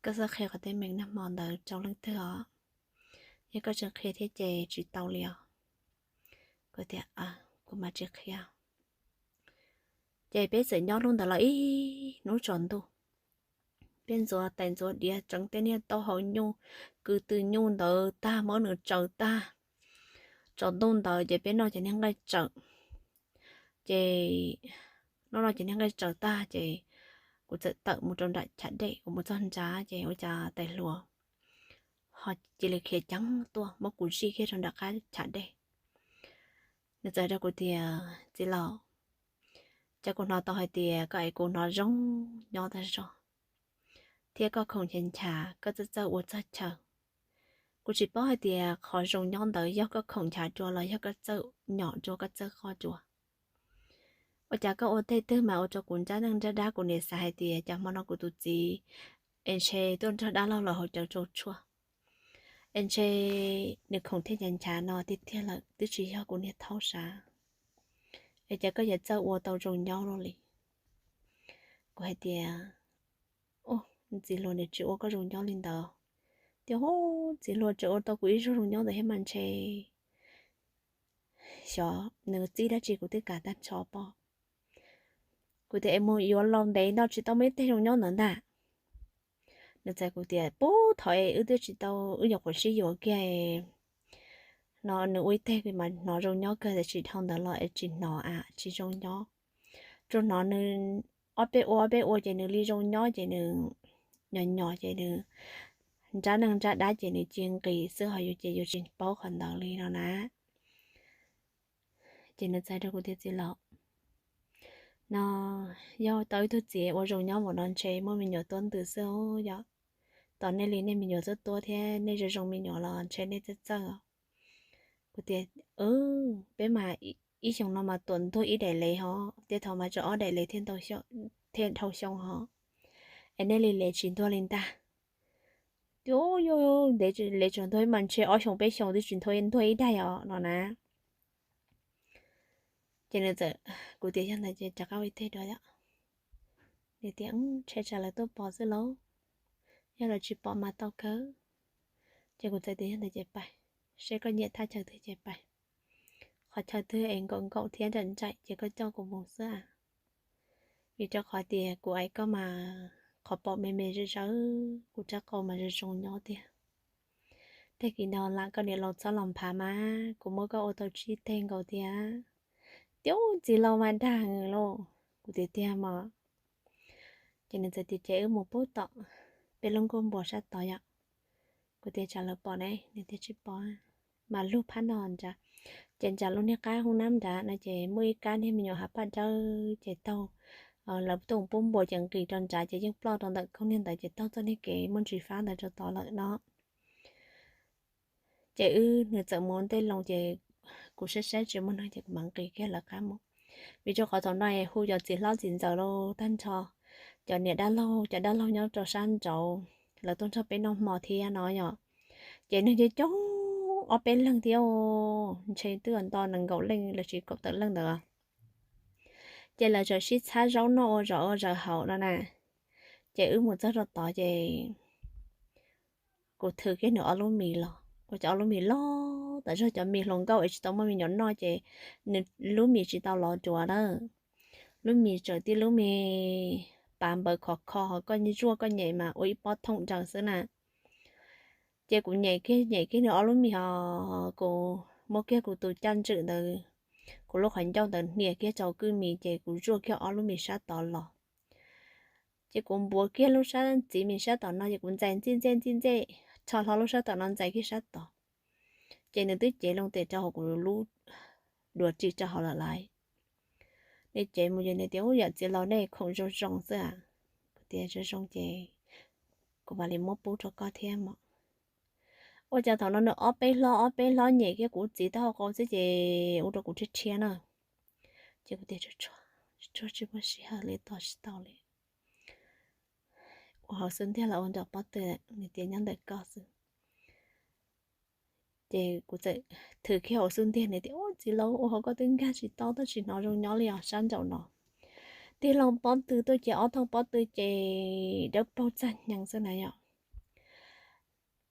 koj txhob qhia qhov teeb meem nag hmo ntawd rau leej twg os, yog koj tseem qhia thiab ces tsis tau li os. Kuv tias kuv mam tsis qhia. Ces peb txawm nyob lub ntawd los ib hnub tsaus ntuj, peb ntxuav tais ntxuav diav tseev tej niag taub hau nyuj, kwv tw nyuj ntawd tag muab nws tsaws tag. Tsaus ntuj ntawd ces peb noj cov niag nqaij tsawm, ces noj noj cov niag nqaij tsawm tag ces kuv txawm tawm mus rau nram chav dej, kuv mus txog nrad ces ua cas tais hluas ho cia li khiav ceev tuaj muab kuv zij kiag rau nram qab chav dej. Nws txawm rau kuv tias txiv laus, cas kuv hnov tau hais tias koj es kuv hnov zoo nyob tag zog thiab koj khoom nchav nchav, koj txawj txawj ua txog chaw. Kuv tsis paub hais tias qhov zoo nyob ntawd yog koj khoom nchav dua los yog koj txawj nyom dua koj txawj qoj dua. Ua cas koj ua tej twg mas ua rau kuv nrab neej nrab dab, kuv niam xav hais tias cas hmo no kuv tus txiv es ntshe tuaj nrog dab laug lawm hauv cawv rau tshuaj, es ntshe nws khoom thiaj nchav nchav no tiag tiag lawm, twb tsis yog kuv niag thaub sav. Es cas koj yuav txawj ua tau zoo nyob luaj li? Kuv hais tias, txiv hluas, niam tsis ua koj zoo nyob li ntawd, Tias, Txiv hluas tseem ua tau kuv ib zaug zoo nyob ntawd thiab mas ntshe xyov nws txib dab tsi kuv twb kav tag nrho pob. Kuv tias, Es mus yuav los ntev no tsis tau muaj ib teg zoo nyob ntawd ntag. Nws txais kuv tias, Pub thaum es wb twb tsis tau, wb nyuam qhuav sib yuav kiag no nws ua ib teg mas hnov zoo nyob kawg, tiam sis dhau ntawd los es tsis hnov a, tsis zoo nyob. Tsuas hnov nws ob peb ua ob peb ua ces nws li zoo nyob ces nws nyos nyos ces nws nrab neeg nrab dab ces nws cia nqis xwb, ho yus ces yus tsis paub qhov ntawd li no na. Ces nws txais rau kuv tias, Txiv laus, no yog tau ib tug txiv ua zoo nyob npaum no ntshe muaj me nyuam tuab ntws xwb yom. Tos nej li nej me nyuam tuab tuab thiab nej zoo zoo me nyuam los ntshe nej txawj txawj os. Kuv tias, Peb mas ib xyoos no mas tuam ntuag ib daim lev hos, tej thaum mas tseem ob daim lev thiaj dhau xyoo hos, es nej li lev tsis ntuag li ntag. Tias, Yog ntev lev tseem ntuag mas ntshe ob xyoos peb xyoos twb tsis ntuag ib daim os no na. Ces nws txawm, kuv tias, Yog ntawd ces rov qab ua ib teg dua yom. Nws tias, Ntshe tsam lawv tuaj pom xwb lauj, yog lawv tsis pom mas tau kawg. Ces kuv txawm tias, Yog ntawd ces pais, seb koj nyiam thaj chaw twg ces pais. Qhov chaw twg es nkaum nkaum thiab nraim nraim ces koj coj kuv mus xwb a. Vim rau qhov tias kuv aim koj mas qhov paum me me zawv zawv, kuv rab qau mas zoo zoo nyob tiag. Tag kis no lam koj niam laus txhob los nphav mas kuv muab koj ua tau tsib teg nkaus thiab. Tias, Txiv laus mas dag lauj. Kuv tias, Tiag mas. Ces nws txawm tias, Ces wb mus pub tom peb lub nkuaj npua sab tod yom. Kuv tias, Tsam lawv pom ne. Nws tias, Tsis pom, mas lug phab no nrad. Ces nram lub niag qab hoob nab nrad no ces muaj ib kab niag me nyuam hav paj dawb ces taug, lawv tuaj pub npua ces nqis rau nrad ces yeej ploj rau ntawm koob niag ntawd ces taug txoj niag kev muaj ntsis fab ntawd rau tod lawm no. Ces wb, nws txawm mus ua ntej loo ces kuv saib saib tsis muaj neeg ces kuv mam nqis kiag lawv qab mus. Vim rau qhov thaum no hu cov txiv hlob txiv ntxawm los tag nrho, cov niam dab laug cov dab laug nyob rau sab nraud, lawv tuaj nrog peb noj hmo thiab no yom. Ces neeg coob coob ob peb leeg thiab, ntshe twb nto nees nkaum leej los sis kaum tawm leej ntawd. Ces lawv txawm sib txhab zaub noj ua zom ua zaws haus no na. Ces wb mus txog rau tod ces kuv thws kiag nws ob lub mis los, ua cov ob lub mis loj tam zog, cov mis hluas nkauj es tsis tau muaj me nyuam noj ces nws lub mis tsis tau lov duav na. Lub mis tseem tib lub mis pav npawv khov kho, ho koj zuaj koj nyem mas ua ib pob thooj daws xwb na. Ces kuv nyem kiag nyem kiag nws ob lub mis ho kuv muab kiag kuv tus caj ntswm ntawd, kuv lub qhov ncauj ntawd hnia kiag rau kwj mis ces kuv zuaj kiag ob lub mis sab tod los. Ces kuv npuav kiag lub sab txiv mis sab tom no ces kuv ntxais ntxij ntxej ntxij ntxej, rho hlo lub sab tom no ntxais kiag sab tod. Ces nws twb cev loo tes rau hauv kuv lub duav ris rau hauv lawm lauj. Nws cev mus ces nws tias, Ub, yawm txiv laus nej khoom zoo zoo xwb a. Kuv tias, Zoo zoo ces kuv mam li muab pub rau koj thiab mas. Ua cas thaum no nws ob peb hlob ob peb hlob nyem kiag kuv txiv taub hau qau xwb ces ua rau kuv rhiab rhiab na. Ces kuv tias, Tsuag tsuag tsis muaj sij hawm li, tos tsis tau li. Ua hauv xub ntiag los ua nram pob tw, nws tias, Nyob ntawm koj xwb. Ces kuv txawm thws kiag hauv xub ntiag, nws tias, Ub, txiv laus, ua hauv koj twb nkag tsis tau, tab sis hnov zoo nyob li os sab nraum no. Tig loo pob tw tuaj ces ob tog pob tw ces dawb paug txaj hneev xwb na yom.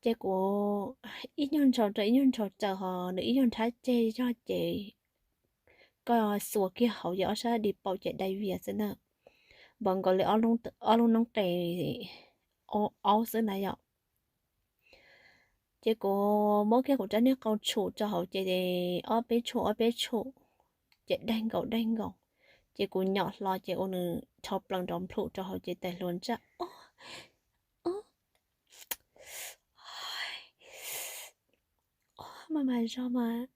Ces kuv ib nyuag ntshaus rau ib nyuag ntshaus raws, ho nws ib nyuag nrhab ceg zog ces koj xuas kiag hauv ces ob sab di paum ces dai vias xwb na, npaum nkaus li ob lub noob qes aub xwb na yom. Ces kuv muab kiag kuv rab niag qau tshum rau hauv ces ob peb tshum ob peb tshum ces daig nkaus daig nkaus. Ces kuv nyom hlo ces ua nws dhau plaws nrov nplhum rau hauv ces tais hluas ntsaj, Ob, ob, mas mas zog mas,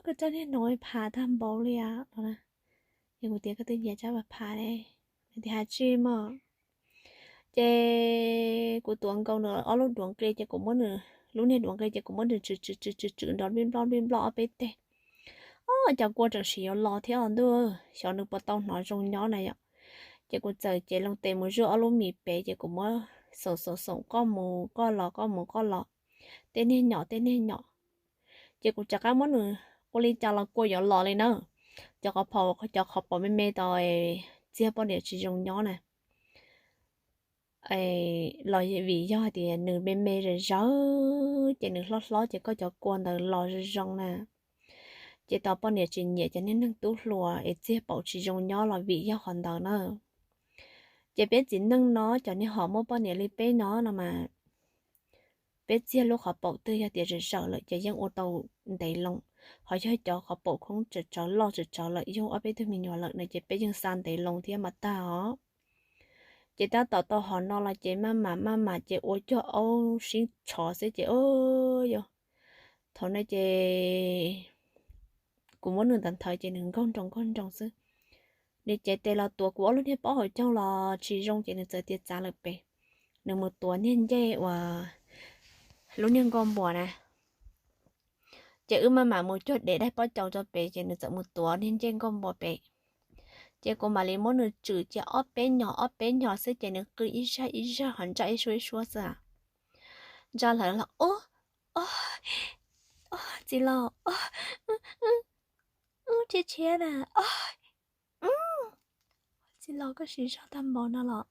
koj rab niag no phav tag npaum li a. Ces kuv tias, Koj twb nyiam rab phav phav ne. Nws tias, Has tsi mog. Ces kuv tuav nkaus nws ob lub duav nqi ces kuv muab nws lub niag duav nqi ces kuv muab nws tswm tswm tswm tswm tswm nrov nplij nploj nplij nploj ob peb teg. Ob, cov kua tseem sim yuav los thiab os ntuj, xyov nws puas tau hnov zoo nyob na yom. Ces kuv txawm cev loo tes mus zuaj ob lub mis pem ces kuv muab xoom xoom xoom qoj mus qoj los qoj mus qoj los, tej niag nyom tej niag nyom. Ces kuv rov qab muab nws ua li cas los kua yuav los li na. Cov qhov phaum cov qhov pom me me tod txiag poj niam tsis zoo nyob na. los vim yog tias nws me me zawv zawv ces nws hlob hlob ces koj cov kua ntawd los zoo zoo na. Ces tos poj niam tsis nyiam cov niag neeg tub hluas es txiag paum tsis zoo nyob los vim yog qhov ntawd na. Ces peb txiv neej no cov niag hom muaj poj niam li peb no no mas peb txiag lub qhov paum twg yog tias zawv zawv lawm ces yeej ua tau ntev loo. Ho yog cov qhov paum khoob tsawv tsawv loj tsawv tsawv lawm yug ob peb tug me nyuam lawm no ces peb yeej xa ntev loo thiab mas tag os. Ces tab tom tau hom no los ces maj mam maj mam ces ua cuag aub sib tshov xwb ces o, yog thaum no ces kuv muab nws nthawv nthawv ces nws nkaug nroos nkaug nroos xwb. Nws cev tes los tuav kuv ob lub niag pob hauv caug los tsis zoo ces nws txawm tias txav lawm pem, nws mus tuav niag ncej uas lub niag nkoj npua na. Ces wb maj mam mus cuag dev daim pob caus rau pem ces nws txawm mus tuav niag ncej nkoj npua pem. Ces kuv mam li muab nws tswm cia ob peb nyos ob peb nyos xwb ces nws qw ib zaj ib zaj ho ntsaj ib suab ib suab xwb. Ntsaj lawm los o, o, txiv laus, tshiab tshiab na, o, txiv laus koj siv zog tag npaum no los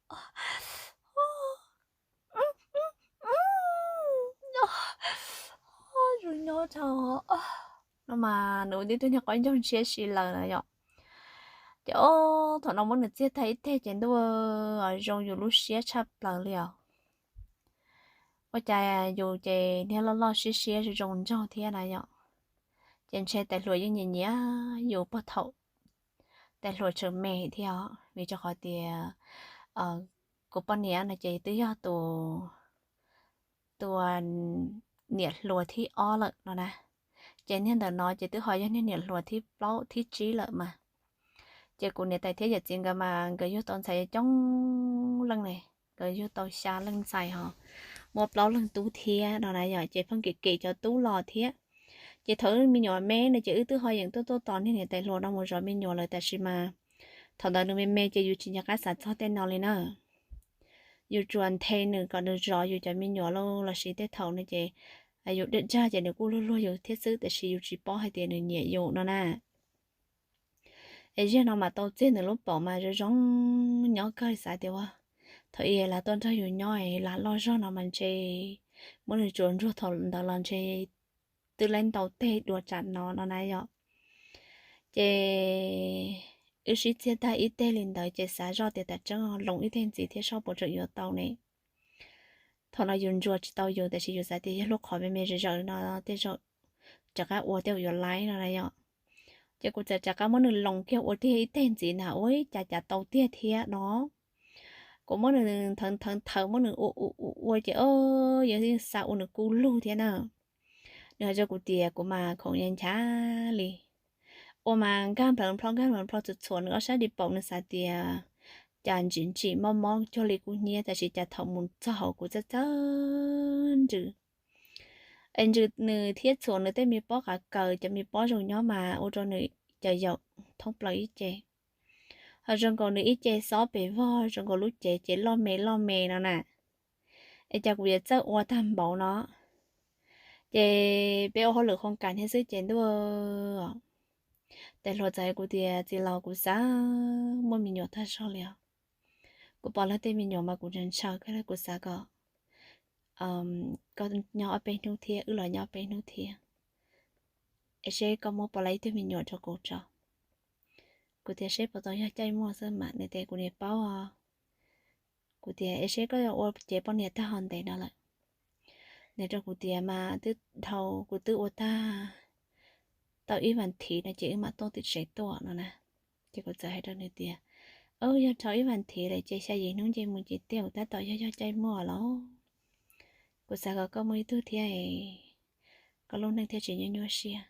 zoo nyob tau no mas nws ua tib tug niag qaub ncaug ntshiab si lawm na yom. Ces o, thaum no muab nws txiag tag ib teg ces ntuj, zoo yus lub siab tshaj plaws li os. Ua cas yus ces niag loj loj siab siab zoo zoo nraug thiab na yom. Ces ntshe tais hluas yeej nyiam nyiam yus puag thaum tais hluas tseem me thiab os, vim rau qhov tias kuv poj niam no ces twb yog tus, tus niam hluas thib ob lawm no na. Ces niag ntawm no ces twb ho yog niag niam hluas thib plaub thib tsib lawm mas. Ces kuv niam tais thiab yawm txiv nkawd mas nkawd yug tau ntxhais coob leej ne, nkawd yug tau xya leej ntxhais ho muaj plaub leeg tub thiab no na yom, ces pheej kem kem cov tub los thiab. Ces thaum wb me nyuam me no ces wb twb ho yeem tuaj tuaj tos niag niam tais hluas no mus zov me nyuam lawm tab sis mas thaum ntawd nws me me ces yus tsis nco qab xav txog tej no li na. Yus tsuas nthe nws kom nws zov yus cov me nyuam lauj, los sis tej thaum no ces yus dag dag ces nws kuj luag luag yus thiab xwb tab sis yus tsis paub hais tias nws nyiam yus no na. Es zaum no mas tau txiag nws lub paum mas zoo zoo nyob kawg, xav tias ua thaum ub lam tuaj nrog yus nyob es lam loj zog no mas ntshe muab nws tsuas ntsuag thaum ntawd los ntshe twb laib ntau teg dua tsam no no na yom. Ces wb sib txiag tag ib teg li ntawd ces xav zoj tias tam tseeb loo ib teg ntxiv thiab seb puas tseem yuav tau ne. Thaum no yus ntsuas tsis tau yus tab sis yus xav tias yog lub qhov me me zawv zawv no tej zaum rov qab ua tej zaum yuav laib no na yom. Ces kuv txawm rov qab muab nws loo kiag ua tiag ib teg ntxiv na, ua cas cas tau tiag thiab no. Kuv muab nws nthawv nthawv nthawv muab nws ua ua ua ces o, yus yeej xav ua nws kuj lug thiab na. Nws hais rau kuv tias kuv mas khoom ncha ncha li, ua mas nkag nplawv nplho nkag nplawv nplho txhuam txhuam nws ob sab di paum, nws xav tias cas ntsim ntsim mob mob cuag li kuv hnyiab tab sis cas thaum mus txog hauv kuv txawj txawj ntsws. Es ntsws nws thiab txhuam nws tej me pob qav kaws, cov me pob zoo nyob mas ua rau nws cov yaum thoob plaws ib ce. Ho zoo nkaus nws ib ce xob pes vog, zoo nkaus lub cev ces loj me loj me no na. Es cas kuv yuav txawj ua tag npaum no. Ces peb ua hauj lwm qhov kas thiab xwb ces ntuj, tais hluas txawm hais kuv tias txiv laus, kuv xav muaj me nyuam tag zog li os. Kuv pom luag tej me nyuam mas kuv ntshaw ntshaw kawg, kuv xav kom koj nyob ob peb hnub thiab wb los nyob ob peb hnub thiab, es seb koj muab puas laib ib tug me nyuam rau kuv tso. Kuv tias seb puas tau yog caij muaj xwb mas, nws tias kuv niam paub os. Kuv tias es seb koj ua cev poj niam tag ho ntev no lawm. Nws rau kuv tias mas twb dhau, kuv twb ua tag tau ib vas thiv no ces wb mam tuaj tim tsev tuaj no na. Ces kuv txawm hais rau nws tias, yog dhau ib vas thiv lawm ces xya yim hnub nce mus ces tej zaum tab tom yog yog caij muaj los. Kuv xav kom koj muaj ib tug thiab, koj lub neej thiaj tsis nyuaj nyuaj siab.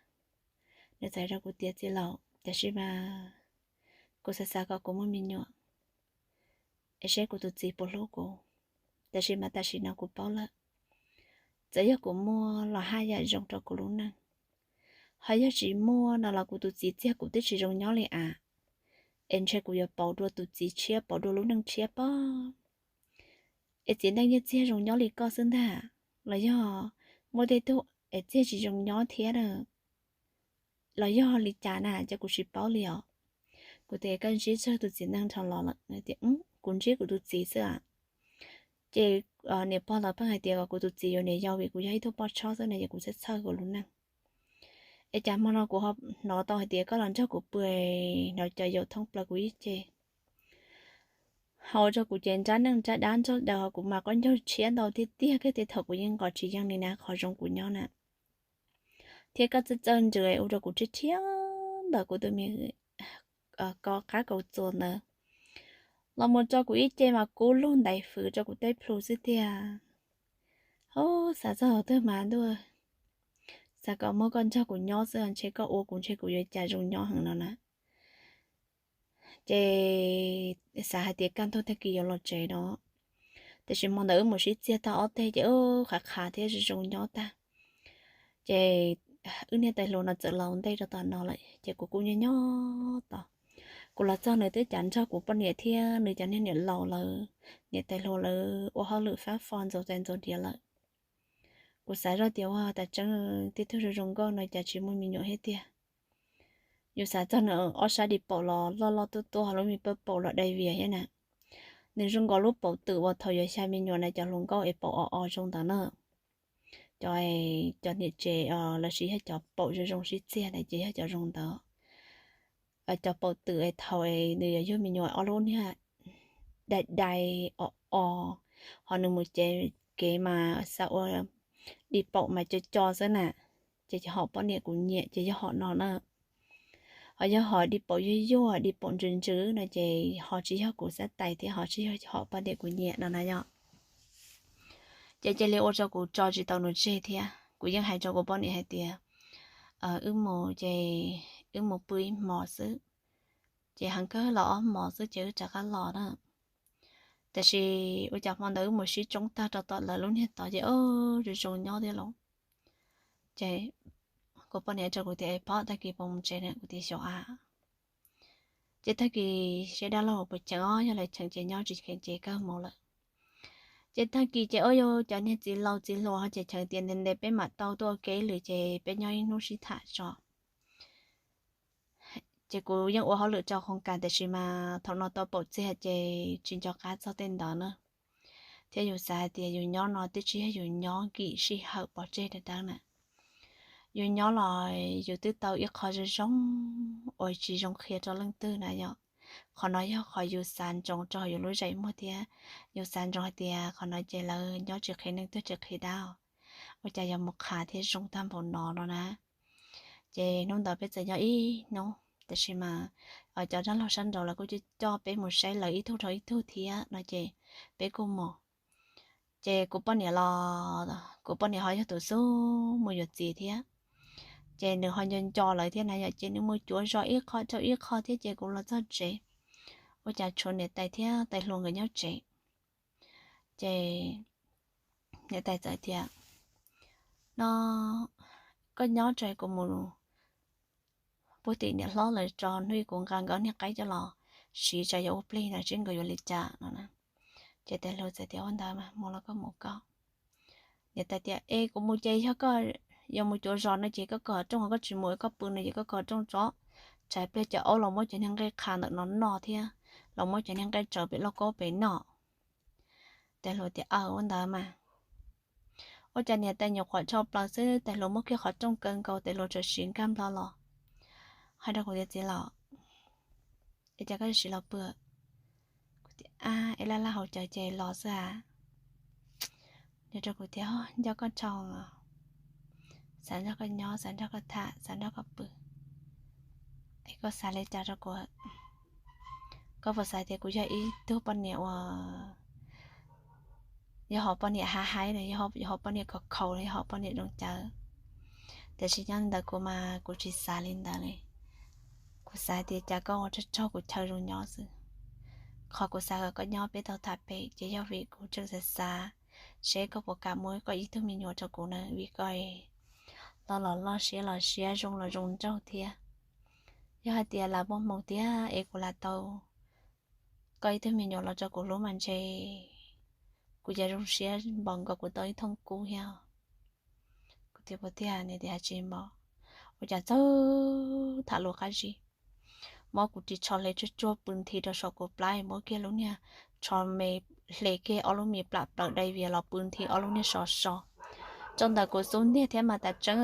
Nws txawm hais rau kuv tias txiv laus, tiam sis mas kuv xav xav kom kuv muaj me nyuam, es seb kuv tus txiv puas hlub kuv. Tiam sis mas tam sim no kuv paub lawm, txawm yog kuv muaj los haj yam zoo rau kuv lub neej, ho yog tsis muaj no los kuv tus txiv txiag kuv twb tsis zoo nyob li as. Es ntshe kuv yuav pauv dua tus txiv tshiab, pauv dua lub neej tshiab pob. Es txiv neej yeej txiag zoo nyob li koj xwb ntag, los yog muaj tej tug es txiag tsis zoo nyob thiab na, los yog li cas na ces kuv tsis paub li os. Kuv tias koj ntsib tsawg tus txiv neej dhau los lawm? Tias kuv ntsib kuv tus txiv xwb as. Ces niam pog lawv pheej hais tias kom kuv tus txiv yuav niam yau vim kuv yog ib tug poj tshob xwb na, ces kuv txhawj txhawj kuv lub neej. Es cas hmo no kuv ho hnov tau hais tias koj los nrog kuv pw, hnov cov yaum thoob plaws kuv ib ce. Ho ua rau kuv ces nrab neej nrab dab nrog daws, ho kuv mas qaub ncaug tshiab ntau tiag tiag, koj tias thaum kuv yeej nqos tsis yeej li na, qhov zoo kuv nyob na. Thiab koj txawj txawj ntsws ua rau kuv rhiab rhiab ntawm kuv tus me ko qab kaus txuas ntawd los mus rau kuv ib ce mas kub lug ntais fwv rau kuv tej plhu xwb tiag. Hos, xav txog thaum twg mas ntuj, xav kom muab koj nrog kuv nyob xwb, ntshe koj ua kuv ntshe kuv yuav cas zoo nyob heev no na. Ces xav hais tias kaj ntug tag kis yuav los tsev no, tiam sis hmo ntawd wb mus sib txiag tag ob teg ces wb qhav qhav thiab zoo zoo nyob tag. Ces wb niag tais hluas no txawm los ua ntej rau tom no lawm ces kuv kuj nyob nyob tos. Kuv los txog nws twb cav nrog kuv poj niam thiab nws cov niag niam laus lawv, niam tais hluas lawv ua hauj lwm fab fo ntxuav txais ntxuav diav lawm. Kuv xav zoj tias ua tas tseeb tib tug zoo zoo nkauj no cas tsis muaj me nyuam thiab tiag. Yus xav txog nws ob sab di paum los loj loj tuab tuab ho lub me pawg paum los dai vias thiab na. Nws zoo nkaus lub paum twm uas thaum yuav xya me nyuam na cov hluas nkauj es paum o o zoo ntawd na. Cov, cov niam tsev lossis yog cov paum zoo zoo sib txiag na ces yog cov zoo ntawd. Cov paum twm es thaum nws yuav yug me nyuam ob lub niag dai dai o o, ho nws mus cev kev mas xav ua di paum mas co co xwb na, ces hom poj niam kuv nyiam ces yog hom no na. Ho yog hom di paum yuag yuag di paum ntsws ntsws no ces ho tsis yog kuv xav tais thiab ho tsis yog hom poj niam kuv nyiam no na yom. Ces cia li ua rau kuv tso tsis tau nws tseg thiab kuv yeej hais rau kuv poj niam hais tias wb mus ces wb mus pw ib hmos xwb, ces heev kawg los ob hmos xwb ces wb rov qab los na. Tiam sis ua cas hmo ntawd wb mus sib tsoob tag rau tom lawv lub niag tod ces zoo zoo nyob thiab lauj. Ces kuv poj niam rau kuv tias es phob tag kis puas mus tsev na, kuv tias xyov a. Ces tag kis seb dab laug puas cheem os, yog lawv cheem ces nyob, tsis cheem ces kawg mus lawm. Ces tag kis ces ua rau cov niag txiv laus txiv hluas ho cheem cheem tias ntev ntev peb mam tau tuaj ua ke ib lwm ces peb nyob ib hnub sib tham tso. Ces kuv yeej ua hauj lwm rau qhoo kas tiam sis mas thaum no tau paum txiag ces tsis nco qab txog tej ntawd na. Thiab yus xav hais tias yus nyob no twb tsis yog yus nyob nkim sij hawm pov tseg dawb dawb na. Yus nyob los yus twb tau ib qho zoo zoo uas tsis zoo qhia rau leej twg na yom. Qhov no yog qhov yus xav ntsoov rau yus lub zeem muag thiab yus xav ntsoov hais tias qhov no ces lawv nyob tsis qhia neeg twg tsis qhia dab, ua cas yuav mus qha thiab zoo tag npaum no no na. Ces hnub ntawd peb txawm nyob ib hnub tiam sis mas cov dab laug sab nraud lawv kuj coj coj peb mus saib lawv ib tug rau ib tug thiab no ces peb kuj mus. Ces kuv poj niam los, kuv poj niam ho yog tus xub mus yuav txiv thiab, ces nws ho nco nco lawv thiab na yom, ces nws mus cuav zos ib qho rau ib qho thiab ces kuv los txog tsev, ua cas tshuav niam tais thiab tais hluas nkawd nyob tsev. Ces niam tais txawm tias, no koj nyob tso kuv mus puag tim niam hlob lawv tso, hnub ib kuv nqa nkawd niag qaib coj los siv tsam yuav ua plig na seb nkawd yuav li cas no na. Ces tais hluas txawm tias ua ntawd mas mus los koj mus koj. Niam tais tias es kuv mus ces yog koj yuav mus cuav zos no ces koj kaw qhov rooj, koj tsis mus koj pw no ces koj kaw qhov rooj tso, tsam pliag cov aub los muab cov niag nqaij qha ntawm no noj thiab los muab cov niag nqaij tsaws pem lauj kaub pem noj. Tais hluas tias aw ua ntawd mas. Ua cas niam tais nyuam qhuav dhau plaws xwb tais hluas muab kiag qhov rooj kaw nkaus tais hluas txawm siv nkag nplo los hais rau kuv tias txiv los, es cas koj siv los pw? Kuv tias ab, es laj laj hauv caws ces los xwb a. Nws rau kuv tias nco koj dhau, xav nrog koj nyob, xav nrog koj tham, xav nrog koj pw. Es koj xav li cas rau kuv? Koj puas xav tias kuv yog ib tug poj niam uas yog hom poj niam haib haib los yog hom poj niam khaus khaus los yog hom poj niam zoo cawv? Tiam sis nyob ntawm kuv mas kuv tsis xav li ntawd li. Kuv xav tias cas koj ua rog raug kuv chaw zoo nyob xwb. Qhov kuv xav kom koj nyob peb tau tham pem ces yog vim kuv tseem xav xav seb koj puas kam muab koj ib tug me nyuam rau kuv na, vim koj los los loj siab los siab, zoo los zoo nraug thiab. Yog hais tias lam muaj hmoo tiag es kuv lam tau koj ib tug me nyuam los rau kuv hlub mas ntshe kuv yuav zoo siab npaum nkaus kuv tau ib thooj kub thiab. Kuv tias puas tiag? Nws tias tsis npaum. Ua cas txawg tham lus qab zib, muab kuv ris tsho hle tsuag tsuag pw nthi rau saum kuv plab, muab kiag lub niag tsho me hle kiag ob lub mis plam plaws dai vias los pw nthi ob lub niag so so rau ntawm kuv xub ntiag thiab mas tas tseeb,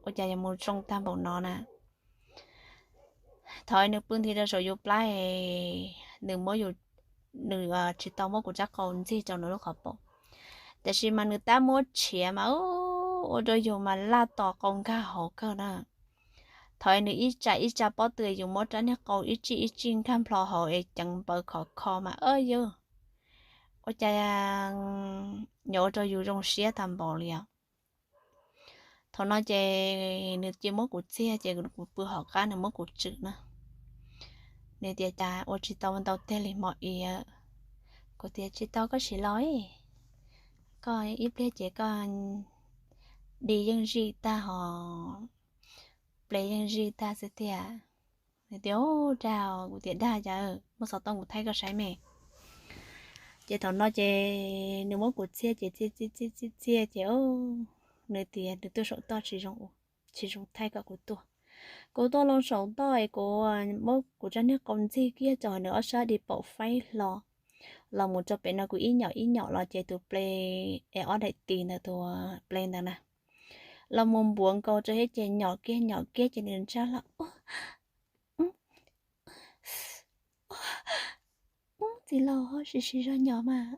ua cas yuav mus zoo tag npaum no na. Thaum nws pw nthi rau saum yus plab, nws muab, nws tsis tau muab kuv rab qau ntxig rau nws lub qhov paum, tiam sis mas nws tab muab tshiav mas ua rau yus mas laj tos qau nkag hauv kawg na. Thaum nws ib tsam ib tsam pob tw yus muab rab niag qau ib tsij ib tsij nkag nplho hauv es ceev npaws khov kho mas yus, ua cas yuav ua rau yus zoo siab tag npaum li os. Thaum no ces nws cia muab kuv txiag ces kuv pw hauv qab nws muab kuv tswm na. Nws tias cas ua tsis tau ntau tiag li hmo i. Kuv tias tsis tau koj sim los, koj ib pliag ces koj di yeej zij tag hos, ple yeej zij tag xwb tiag. Nws tias dag, kuv tias dag cas, muab xov tooj kuv thaij koj saib me. Ces thaum no ces nws muab kuv txiag ces txiag txiag txiag txiag ces nws tias nws tuaj saum toj tsis zoo, tsis zoo thaij kom kuv tuaj. Kuv tuaj loo saum toj es kuv muab kuv rab niag qau ntxig kiag rau nws ob sab di paum faib hlo los mus rau pem no kuv ib nyom ib nyom los ces tus ple es ob daim tis ntawd tus ple ntawd na los mus npuav nkaus rau thiab ces nyom kiag nyom kiag ces nws ntsaj hlo, txiv laus, siv siv zog nyom mas,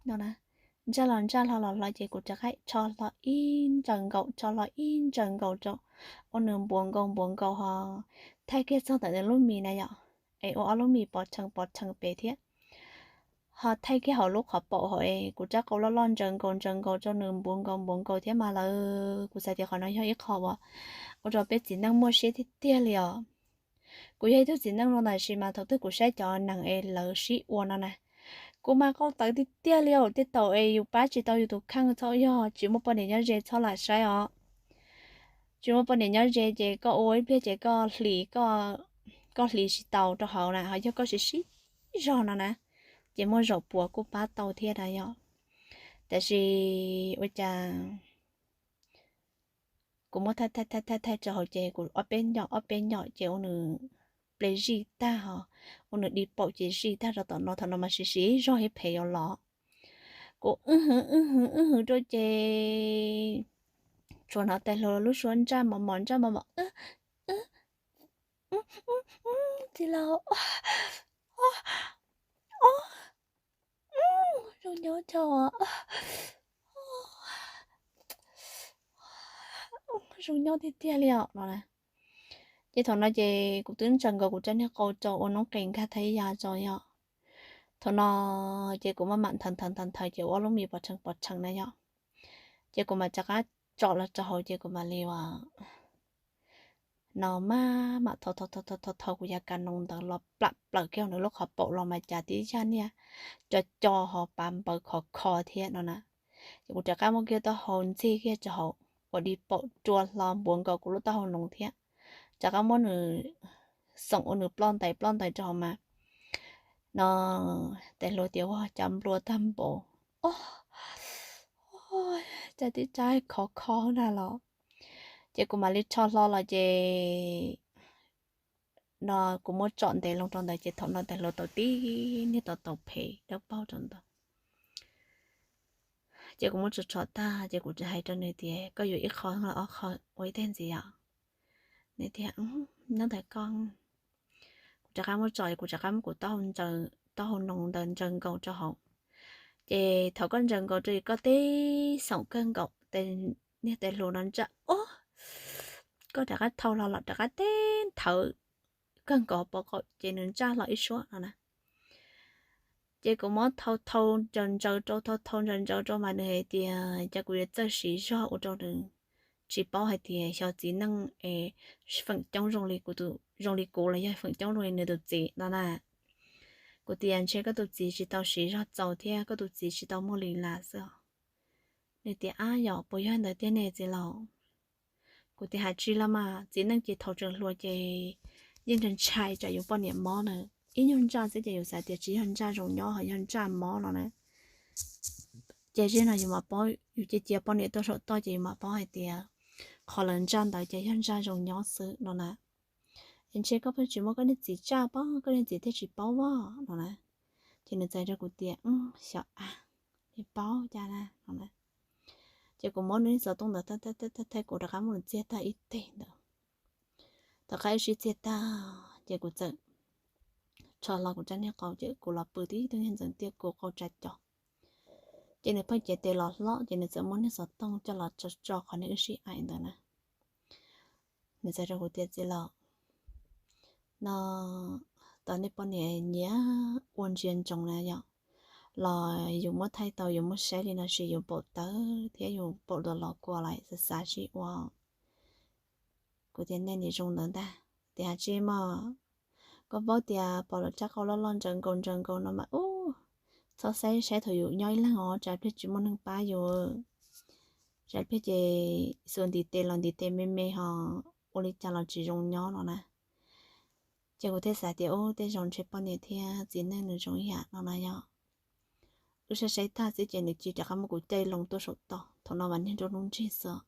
no na. Ntsaj los ntsaj hlo los hlo ces kuv rov qab rho hlo ib ntsaws nkaus, rho hlo ib ntsaws nkaus rau, ua nws npuav nkaus npuav nkaus ho thaij kiag txog ntawm nws lub mis na yom, es ua ob lub mis pov rhees pov rhees pem thiab. Ho thaij kiag hauv lub qhov paum hauv es kuv rab qau loj loj ntsaws nkaus ntsaws nkaus rau nws npuav nkaus npuav nkaus thiab mas lawv, kuv xav tias qhov no yog ib qho uas ua rau peb txiv neej muaj siab tiag tiag li os. Kuv yog ib tug txiv neej no tab sis mas thaum twg kuv saib cov neeg es lawv sib ua no na, kuv mas qau tawv tiag tiag li os. Tej thaum es yus pab tsis tau yus tus kheej txhob, yog tsis muaj poj niam nyob ze txhob lam saib os. Tsis muaj poj niam nyob ze ces koj ua ib pliag ces koj hliv, koj hliv tsis tau rau hauv na, ho yog koj siv siv zog no na, ces muaj zaum puas kuj pab tau thiab na yom. Tab sis ua cas kuv muab thaij thaij thaij thaij thaij rau hauv ces kuv ob peb nyom ob peb nyom ces ua nws ple zij tag ho, ua nws di paum ces zij tag rau tom no, thaum no mas siv siv zog ib phem yuav los. Kuv wb hwv wb hwv wb hwv rau ces tsuas hnov tais hluas lub suab ntsaj mos mos ntsaj mos mos, txiv laus, zoo nyob tso, zoo nyob tiag tiag li os no na. Ces thaum no ces kuv twb ntsaws nkaus kuv rab niag qau rau ua noob qes nkag thaj ib ya rau yom. Thaum no ces kuv maj mam nthawv nthawv nthawv nthawv ces ua ob lub mis pov rhees pov rhees na yom. Ces kuv mam rov qab tsom los rau hauv ces kuv mam li ua no maj mam thau thau thau thau kuv yav kav noog ntawd los plam plaws kiag nws lub qhov paum los mas cas tib yag niag co co ho pav npaws khov kho thiab no na. Ces kuv rov qab muab kiag taub hau ntxig kiag rau hauv ua di paum rua hlo npuav nkaus kuv lub taub hau noog thiab. Rov qab muab nws xoom ua nws ploj ntais ploj ntais rau hauv mas no, tais hluas tias ua cas nplua tag npaum, cas tib tsab khov kho na los. Ces kuv mam li rho hlo los ces no kuv muab tsom ntev loo rau ntawd ces thaum no tais hluas tau tib niag tau tau phem dawb paug rau ntawd. Ces kuv muab tsom tsom tag ces kuv hais rau nws tias koj yuav ib qho los ob qho ua ib teg ntxiv os. Nws tias nyob ntawm koj. Kuv rov qab muab tsom, kuv rov qab muab kuv taub hau noog ntawd ntsaws nkaus rau hauv. Ces thaum koj ntsaws nkaus rau es koj tib xoom kawg nkaus, niag tais hluas no ntsaj, o, koj rov qab thau hlo los rov qab tib nthawv kawg nkaus pov qaum ces nws ntsaj hlo ib suab no na. Ces kuv muab thau thau ntsaws ntsaws rau, thau thau ntsaws ntsaws rau mas nws hais tias cas kuv yuav txawj siv zog ua rau nws tsis paub hais tias xyov txiv neej es feem coob zoo li kuv los yog feem coob zoo li nws tus txiv no na. Kuv tias ntshe koj tus txiv tsis tau siv zog txaus thiab koj tus txiv tsis tau muaj li las xwb os. Nws tias ab yom, puas yog ntawd tiag ne txiv laus? Kuv tias hais tsis los mas, txiv neej ces thaum tseem hluas ces yeej ntshai ntshai tsam yus poj niam mob na. Ib nyuag ntsaj xwb ces yus xav tias tsis yog ntsaj zoo nyob ho yog ntsaj mob no na. Ces zim no yus mam paub, yus cia cia poj niam tuaj saum toj ces yus mam paub hais tias qhov lawv ntsaj ntawd ces yog ntsaj zoo nyob xwb no na. es ntshe koj pheej tsis muab koj niag txiv tsa pob, koj niag txiv thiaj tsis paub os no na. Ces nws txawm rau kuv tias, xyov a, tsis paub cas na no na. Ces kuv muab nws niag xov tooj ntawd thaij, kuv rov qab muab nws txiag tag ib teg ntawd. Tom qab wb sib txiag tag ces kuv txawm tso hlo kuv rab niag qau ces kuv los pw tib tug niag ntxeev tiaj kuv qau tsa co. Ces nws pheej cev tes los hlob ces nws txawm muab niag xov tooj coj los tso tso qhov niag wb sib aim ntawd na. Nws txawm rau kuv tias, txiv laus, no tau nej poj niam nyiam ua ntsia ntsoov na yom, los yus muab thaij tau yus muab saib li no sis yus paum tawv thiab yus paum luas los kua lawm xav xav sib ua. Kuv tias nej nim zoo ntawd ntag. Tias hais tsis mog, koj paub tias pom lawv rab qau loj loj ntsaws nkaus ntsaws nkaus no mas ub, txhob saib saib thaum yus nyob ib leeg os, tsam pliag tsis muaj neeg pab yus, tsam pliag ces xuas ntiv tes los ntiv tes me me ho ua li cas los tsis zoo nyob no na. Ces kuv thiaj xav tias ub, tej zaum ntshe poj niam thiab txiv neej nws zoo ib yam no na yom. Wb saib saib tag xwb ces nws cia li rov qab muab kuv caij loo tuaj saum toj, thaum no mas niag nruab hnub nrig xwb.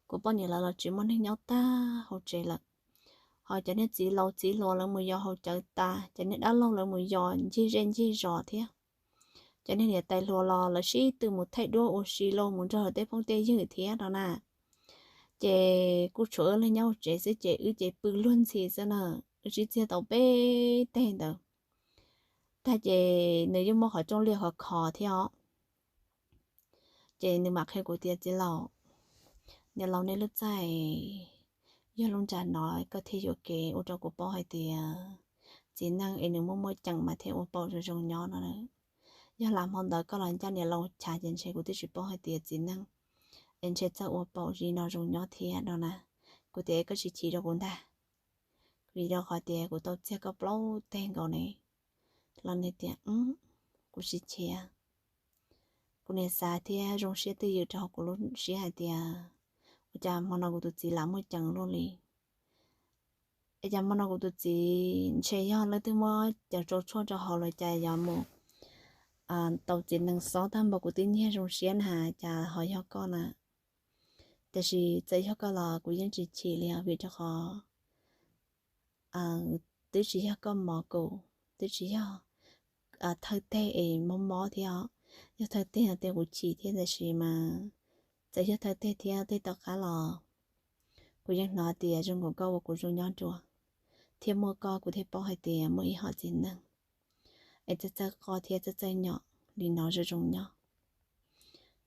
Kuv poj niam lawv los tsis muaj neeg nyob tag hauv tsev lawm, ho cov niag txiv laus txiv hluas lawv mus yos haus cawv tas, cov niag dab laug lawv mus yos ncig zej ncig zos thiab. Cov niag niam tais hluas los lawv sib tw mus thaij duab ua si los mus nrog lawv tej phooj tej ywg thiab no na. Ces kuj tshuav wb leeg nyob hauv tsev xwb ces wb ces pw luag ntxhi xwb na. Wb sib txiag tau peb teg ntawd tag ces nws yeej muab qhov rooj liaj khov kho thiab os. Ces nws mam qhia kuv tias, txiv laus, niam laus nej lub txaij, yog lub nra no koj thiaj yuam kev ua rau kuv paub hais tias txiv neej es nws muaj muaj ceem mas thiaj ua paum zoo zoo nyob no. Yog lam hmo ntawd koj los ncaj niam laus chav ces ntshe kuv twb tsis paub hais tias txiv neej es ntshe txawj ua paum zoo no zoo nyob thiab no na. Kuv tias koj tsis chim rau kuv ntag. Vim rau qhov tias kuv tau txiag koj plaub teg nkaus ne. Los nws tias, kuv tsis chim. Kuv niam xav thiab zoo siab twj ywm rau hauv kuv lub siab hais tias ua cas hmo no kuv tus txiv lam muaj ceem luaj li. Es cas hmo no kuv tus txiv ntshe yog leej twg muab cov rau tshuaj rau hauv los cas yuav mus tau txiv neej xob tag npaum kuv twb nyiag zoo siab na, cas ho yog koj na. Tiam sis txawm yog koj los kuv yeej tsis chim li os, vim rau qhov twb tsis yog koj mos kuv, twb tsis yog thawj teg es mob mob thiab os. Yog thawj teg no tias kuv chim thiab, tiam sis mas txawm yog thawj teg thiab tej tom qab los kuv yeej hnov tias zoo nkaus koj ua kuv zoo nyob dua, thiab muaj koj kuv thiaj paub hais tias muaj ib hom txiv neej es txawj txawj qoj thiab txawj txawj nyom li no zoo zoo nyob.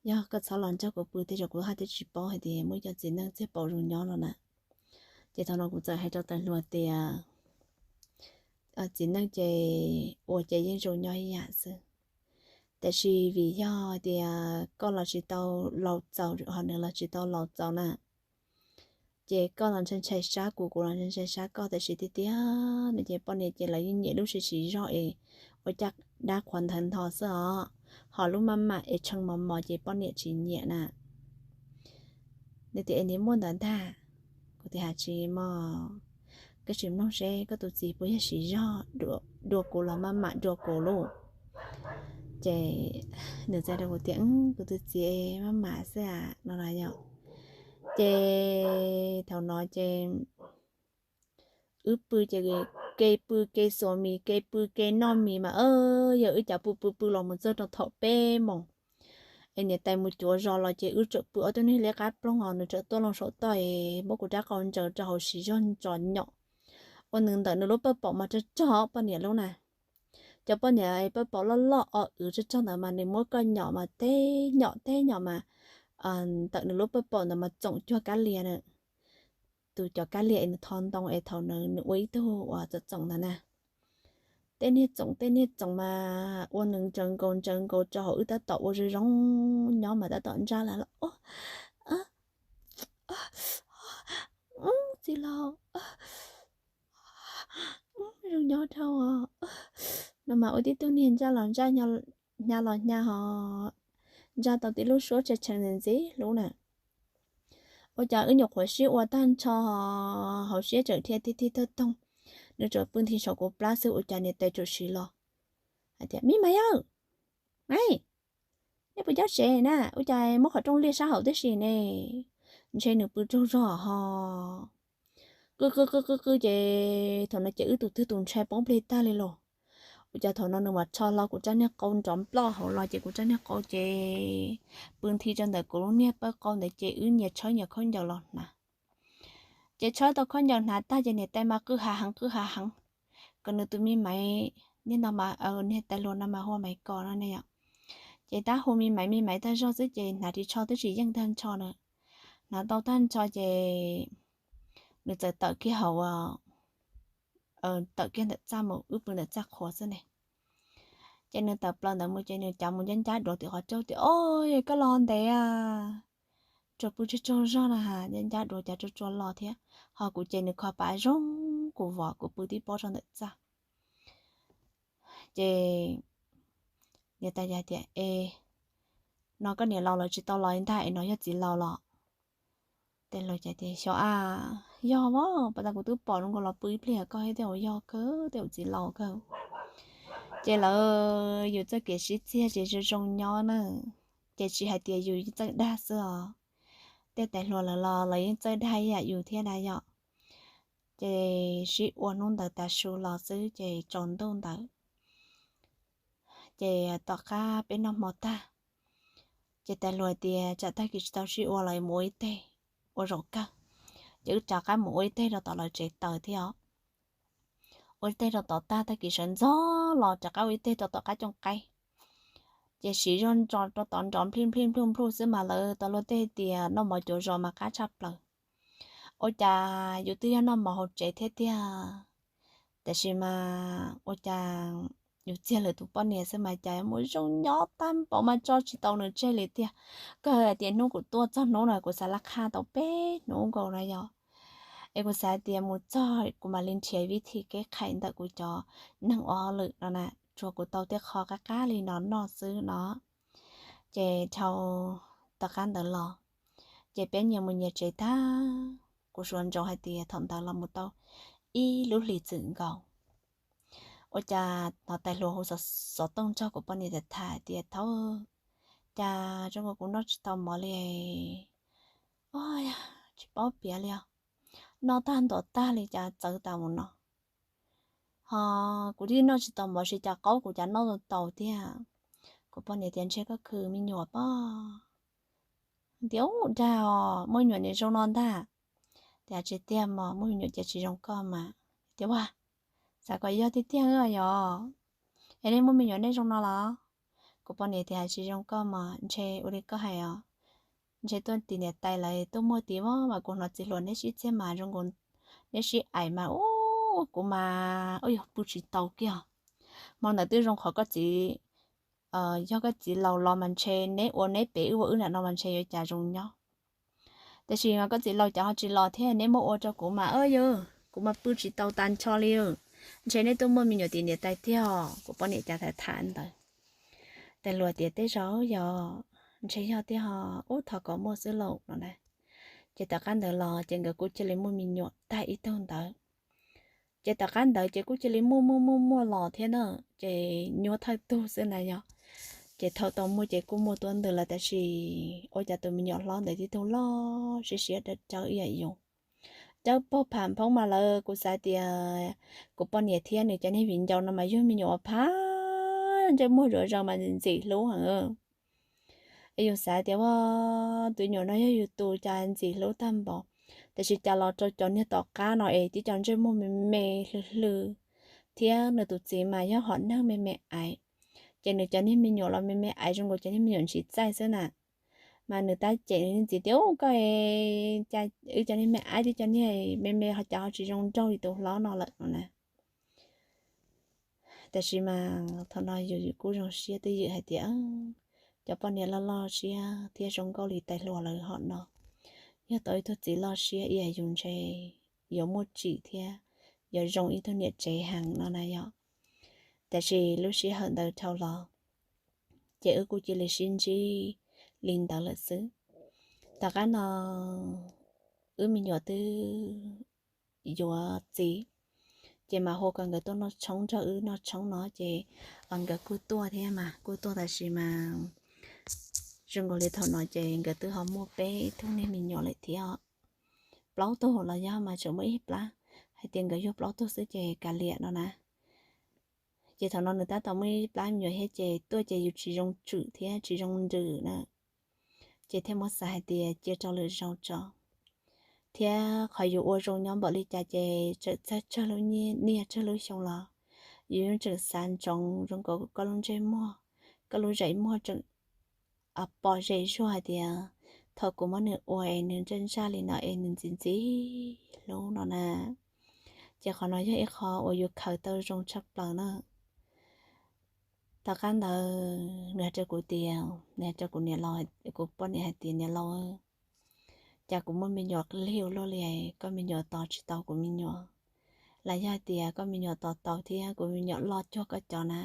Yog koj txhob los nrog kuv pw tej zaum kuv haj twb tsis paub hais tias muaj cov txiv neej txiag paum zoo nyob no na. Ces thaum no kuv txawm hais rau tais hluas tias txiv neej ces ua ces yeej zoo nyob ib yam xwb, tiam sis vim yog tias koj los tsis tau laus txaus ho nws los tsis tau laus txaus na. Ces koj los ntshai ntshai sab kuv, kuv los ntshai ntshai sab koj, tiam sis tiag tiag no ces poj niam ces lawv yeej nyiam lub siab siv zog es ua cas dab qhuav ntawv ntho xwb os, ho lub maj mam es tshee mos mos ces poj niam tsis nyiam na. Nws tias es nws muaj ntawd ntag. Kuv tias hais tsis mog, koj tsis mloog seb koj tus txiv puas yog siv zog dua kuv los maj mam dua kuv lauj. Ces nws txawm rau kuv tias kuv tus txiv maj mam xwb as no na yom. Ces thaum no ces wb pw ces ke pw ke xuas mis ke pw ke noj mis mas yog wb cov pw pw pw los mus txog rau thaum peb moos es niam tais mus cuav zos los ces wb tseem pw ob tug niag liab qab ploog os, nws tseem tuaj loo saum toj es muab kuv rab qau ntsaws rau hauv siv zog tso nyom. Ua nws ntawm nws lub paj paum mas rog rog poj niam lub na. Cov poj niam paj paum loj loj o wv rog rog ntawd mas nws muab koj nyom mas teb nyom teb nyom mas ntawm nws lub paj paum ntawd mas txoom cuag kab lias na. Tus cov kab lias es nws tho ntoo es thaum nws ua ib tug uas txoom txoom ntawd na. Tej niag txoom tej niag txoom mas ua nws ntsaws nkaus ntsaws nkaus rau hauv wb tab tom ua zoo zoo nyob mas tab tom ntsaj lawm los txiv laus, zoo nyob dhau no mas ua tib tug niag ntsaj los ntsaj, hnyav los hnyav ho ntsaj tau tib lub suab tshee tshee ntxiv ntxiv lub na. Ua cas wb nyuam qhuav sib ua tag nrho hauv siab tseem dhia tig tig toog toog, nws tseem pw nthi saum kuv plab xwb ua cas niam tais tseem siv los hais tias, me mas yawg, nej puas nyob tsev na, ua cas muab qhov rooj liaj sab hauv tib si ne? Ntshe nws pw tsaug zog ho. qw qw qw qw qw ces thaum no ces wb tus twg tus ntshai poob plig tag li los. Ua cas thaum no nws mam rho hlo kuv rab niag qau nrov nploj hauv los ces kuv rab niag qau ces pw nthi rau ntawm kuv lub niag pawg qau ntawd ces wb nyias tshawb nyias khaub ncaws los hnav. Ces tshawb tau khaub ncaws hnav tag ces niam tais mas qw hav heev qw hav heev, kom nws tus me maiv niag no mas, niag tais hluas no mas hu ua Maiv Kos no ne yom. Ces tab hu me maiv me maiv tag zog xwb ces hnav ris tsho twb tsis yeej tag nrho na. Hnav tau tag nrho ces nws txawm tawm kiag hauv, tawm kiag ntawm txaj mus, wb pw ntawm txaj qhua xwb ne. Ces nws tawm plaws ntawd mus ces nws cav mus ncab ncab duav tim qhov rooj tias, Au, koj los ntev a, tsuas pw tsaug tsaug zog na, ncab ncab duav cav tsuag tsuag los thiab. Ho kuv ces nws kho pav zoo, kuv vov kuv pw tib pob rau ntawm txaj. Ces niam tais hais tias, E, no koj niam laus lawv tsis tau los li ntag es no yog txiv laus los? Tais hluas cas tias, Xyov a, yog as, pas tas kuv twb pom zoo nkaus los pw ib pliag koj thiab, tej zaum yog kawg, tej zaum txiv laus kawg. Ces lawv yus txoj kev sib txiag ces zoo zoo nyob na, ces tsis hais tias yus txawj dag xwb os. Tej tais hluas lawv los lawv yeej txawj dag ib yam yus thiab na yom. Ces sib ua hnub ntawd tas su los xwb ces tsaus ntuj ntawd ces tom qab peb noj hmo tag, ces tais hluas tias, Tsam tag kis tsis tau sib ua los mus ua ib teg, ua zaum kawg. Ces wb rov qab mus ua ib teg rau tom lawv tsev taws thiab os. Ua ib teg rau tod tag, tag kis sawv ntxov los rov qab ua ib teg rau tom qab cooj qaib. Ces siv zog ntso rau tod nrov nplij nplij nplug nplug xwb mas lawv tau luag tej tias noj mov cuav zos mas qab tshaj plaws. Ua cas yus twb yog noj mov hauv tsev thiab tiag, tab sis mas ua cas yus txiag lawv tus poj niam xwb mas cas mus zoo nyob tag npaum mas tso tsis tau nws tseg li tiag. Kawg hais tias hnub kuv tuaj txog hnub no kuv xav laj qhaj tau peb hnub nkaus na yom. Es kuv xav tias mus txog kuv mam li nrhiav vib thim kev qhais ntawm kuv cov neeg ua hauj lwm no na, tsuas kuv tau tej qho qab qab li no noj xwb no. Ces dhau tom qab ntawd los, ces peb nyias mus nyias tsev tag. Kuv suav ntsoov hais tias thaum ntawd los mus tau ib lub hlis txwm nkaus, ua cas hnov tais hluas hu xov tooj nrog kuv poj niam tham tham tias, Thaub, cas zoo nkaus kuv noj tsis tau mov li. Ua, tsis paub piav li os, noj tag ntuav tag li cas txawv tas mus no. Ho kuv twb noj tsis tau mov sis cas qaub kuv cas noj tau tiag. Kuv poj niam tias, Ntshe koj khwv me nyuam pob. Tias, Ub, dag os, muaj me nyuam niam zoo no ntag. Tias, Tsis tiag mog, muaj me nyuam ces tsis zoo koj mas. Tias, Ua, xav kom yog tiag tiag yog. Es nej muaj me nyuam nej zoo no los? Kuv poj niam tias, Tsis zoo koj mas, ntshe ua li koj hais os. Ntshe tuaj tim niam tais lawv tuaj muaj tid mas kuv hnov txiv hluas neb sib txiag mas zoo nkaus neb sib aim mas ub, kuv mas ub yog pw tsis tau kiag. Hmo ntawd twb zoo qhov koj txiv, yog koj txiv laus los mas ntshe neb ua neb pem wb ua wb nram no mas ntshe yuav cas zoo nyob. Tiam sis mas koj txiv laus cas ho tsis los thiab, neb muab ua rau kuv mas, yog kuv mas pw tsis tau tas nrho li. Ntshe neb tuaj muaj me nyuam tim niam tais tiag. Kuv poj niam cas tham tham ntawd. Tais hluas tias, Tej zaum yog, ntshe yog tiag ho, ub thov kom muaj xwb lauj no na. Ces tom qab ntawd los ces nkawd kuj cia li muaj me nyuam tag ib tug ntawd. Ces tom qab ntawd ces kuj cia li muaj muaj muaj muaj los thiab na, ces nyuaj thawj tug xwb na yog. Ces thaum tau muaj ces kuj muaj tuab ntws lawm tab sis ua cas tus me nyuam hlob ntawd tib tug loj siab siab dawb rawb ib yam yus. Dawb paug pham phoob mas lawv kuv xav tias kuv poj niam thiab nws cov niag viv ncaus no mas yug me nyuam ua phab ntsej muag zuav zaws mas ntxim hlub heev. Es yus xav tias ua tus nyuam no yog yus tus cas ntxim hlub tag npaum, tab sis cas los rau cov niag tom qab no es tib co ntsej muag me me hlw hlw, thiab nws tus txiv mas yog hom neeg me me aiv, ces nws cov niag me nyuam los me me aiv zoo nkaus cov niag me nyuam ntsis txaij xwb na. Mas nws tab cem nws txiv tias, Ub, koj, wb cov niag me aiv tib co niag me me ho cas ho tsis zoo nraug li tus hlob no lawm no na. Tab sis mas thaum no yus kuj zoo siab twj ywm hais tias cov poj niam loj loj siab thiab zoo nkauj li tais hluas lawv hom no, yog tau ib tug txiv loj siab ib yam yus ntshe yuav muaj tsim thiab yuav zoo ib tug niam tsev heev no na yom. Tab sis lub sij hawm ntawd dhau los, ces wb kuj cia li sib ntsib li ntawd lawm xwb. Tom qab no wb me nyuam twb yuav txiv, ces mas hu kom nkawd tuaj noj tshoob nrog wb noj tshoob no ces nkawd kuj tuaj thiab mas kuj tuaj tab sis mas zoo nkaus li thaum no ces nkawd twb ho muaj peb tug niag me nyuam lawm thiab os. plaub tug los yog mas tseem muaj ib plab, hais tias nkawd yug plaub tug xwb ces kav liam no na. Ces thaum no nws tab tom muaj ib plab me nyuam thiab ces tuaj ces yus tsis zoo tswm thiab tsis zoo nrws na. Ces thiaj muab xav hais tias cia rau lwm zaus tso. Thiab qhov yus ua zoo nyob npaum li cas ces txawm txog tsawg lub niaj tsawg lub xyoo los yus yeej tseem xav ntsoov zoo nkaus koj lub ntsej muag, koj lub zais muag tseem pom zem zuag hais tias thaum kuv muab nws ua es nws ntsaj ntsaj li no es nws ntxim ntxim hlub no na. Ces qhov no yog ib qho uas yus khaws tau zoo tshaj plaws na. Tom qab ntawd nws hais rau kuv tias, nws hais rau kuv niam laus, kuv poj niam hais tias, niam laus, cas kuv muaj me nyuam lig ua luaj li, koj me nyuam tos tsis tau kuv me nyuam, los yog hais tias koj me nyuam tos tau thiab kuv me nyuam loj cuag koj cov na,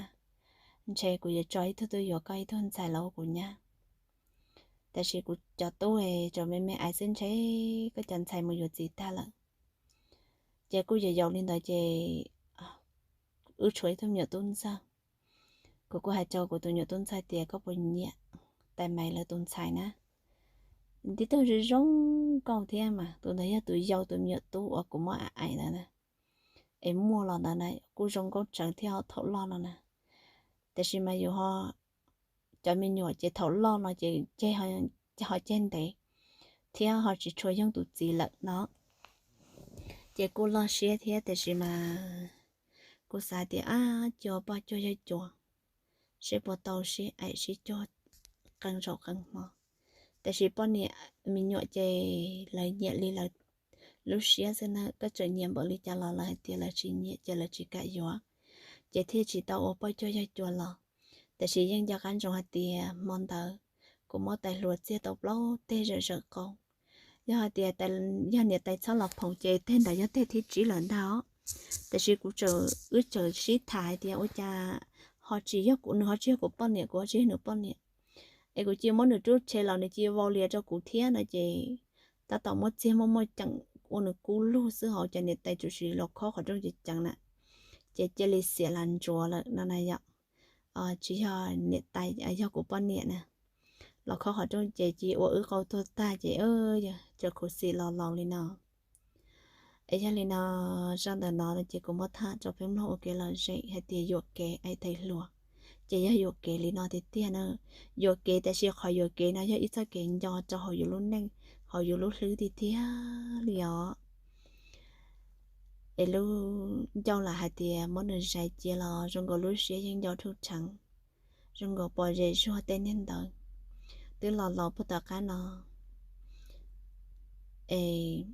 ntshe kuv yuav tso ib tug tuaj yuav koj ib tug ntxhais los ua kuv nyab. Tab sis kuv cov tub tseem me me aiv xwb, ntshe koj cov ntxhais mus yuav txiv tag lawm. Ces kuj yog yaus li ntawd ces wb tshuav ib tug me nyuam tub ntxawg. Kuv kuj hais rau kuv tus me nyuam tub ntxawg tias koj puas nyiam Tais Maiv lawv tus ntxhais na. Tib tug zoo zoo nkauj thiab mas tus ntawd yog tus yau tus me nyuam tub uas kuv muab aim ntawd na. Es muaj los ntawd na kuj zoo nkauj tsawv thiab thaum loj no na. Tiam sis mas yus ho, cov me nyuam ces thaum loj no ces ho ceg ntev thiab ho tsis tshua yoog tus txiv lawm no. Ces kuj loj siab thiab tiam sis mas kuv xav tias ab, cia poj cuag yawg cuag, seb puas tau sib aim sib cuag qee zaum qee hmo. Tiam sis poj niam me nyuam ces lawv nyiam li lawv lub siab xwb na, koj tseem nyiam npaum li cas los lawv hais tias lawv tsis nyiam ces lawv tsis kam yuav. Ces thiaj tsis tau ua poj cuag yawg cuag los. Tiam sis yeej nco qab ntsoov hais tias hmo ntawd kuv muab tais hluas txiag tau plaub teg zawm zawm qau. Yog hais tias, yog niam tais txhob los phoom ces teg ntawd yog teg thib tsib lawm ntag os. Tiam sis kuv tseem, wb tseem sib tham hais tias ua cas ho tsis yog kuv, nws ho tsis yog kuv poj niam, kuv ho tsis yog nws poj niam. Es kuv cia muab nws rub tshe los nws cia vau lias rau kuv thiab no ces tab tom muab txiag muaj muaj ceem ua nws kub lug xwb hos cov niam tais tsuas sim los khob qhov rooj ceev ceev na. Ces cia li xiam las ntsuav lawm no na yom. Tsis yog niam tais, yog kuv poj niam na. Los khob qhov rooj ces cia ua wb qau tuag tag ces tseem khuv xim los laus li no. Es yog li no, zaj ntawm no ces kuv muab tham rau peb mloog ua kev lom zem hais tias yuam kev aim tais hluas. Ces yog yuam kev li no tiag tiag na. Yuam kev tab sis qhov yuam kev no yog ib txoj kev nco rau hauv yus lub neej, hauv yus lub hlwb tiag tiag li os. Es lub ncauj lam hais tias muab nws zais cia los zoo nkaus lub siab yeej nco thuj rheev, zoo nkaus pom zem zuag tej niag ntawd. Twb los laus puag tom qab no, es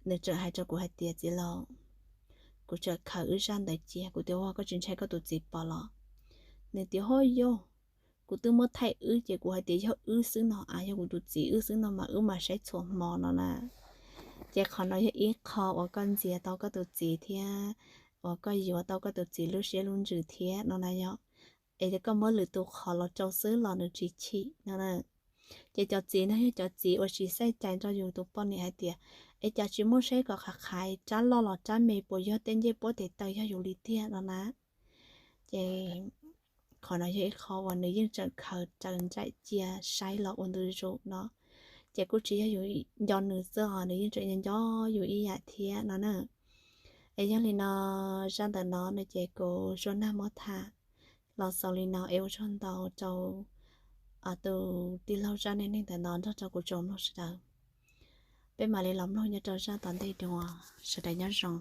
nws tseem hais rau kuv hais tias txiv laus, kuv tseem khaws wb zaj ntawd cia. Kuv tias ua koj tsis ntshai koj tus txiv pom los? Nws tias ho yog, kuv twb muab thaij wb ces kuv hais tias yog wb xwb no as, yog kuv tus txiv wb xwb no mas wb mam saib txhua hmo no na. Ces qhov no yog ib qho uas koj ntxias tau koj tus txiv thiab uas koj yuav tau koj tus txiv lub siab lub ntsws thiab no na yom. Es koj muab lwm tus qhov los rau xwb los nws tsis chim no na. Ces cov txiv no yog cov txiv uas tsis xav cai nrog yus tus poj niam hais tias es cas tsis muaj saib kom qhov qhaiv rab loj los rab me puas yog tej ncej puab tes taw yog yus li tiag no na. Ces qhov no yog ib qho uas nws yeej tseem khaws raws nraim cia saib los ua ntu zus no. Ces kuj tsis yog yus nco nws xwb os, nws yeej tseem nco yus ib yam thiab no na. Es yog li no, zaj ntawm no no ces kuv zaj neeg muab tham los xaus li no es ua tsaug ntau rau tus tij laug zaj neej neeg ntawm no nrog rau kuv tsoom mloog sawv daws. Peb mam li los mloog nyob rau zaj tom ntej dua, sawv daws nyob zoo.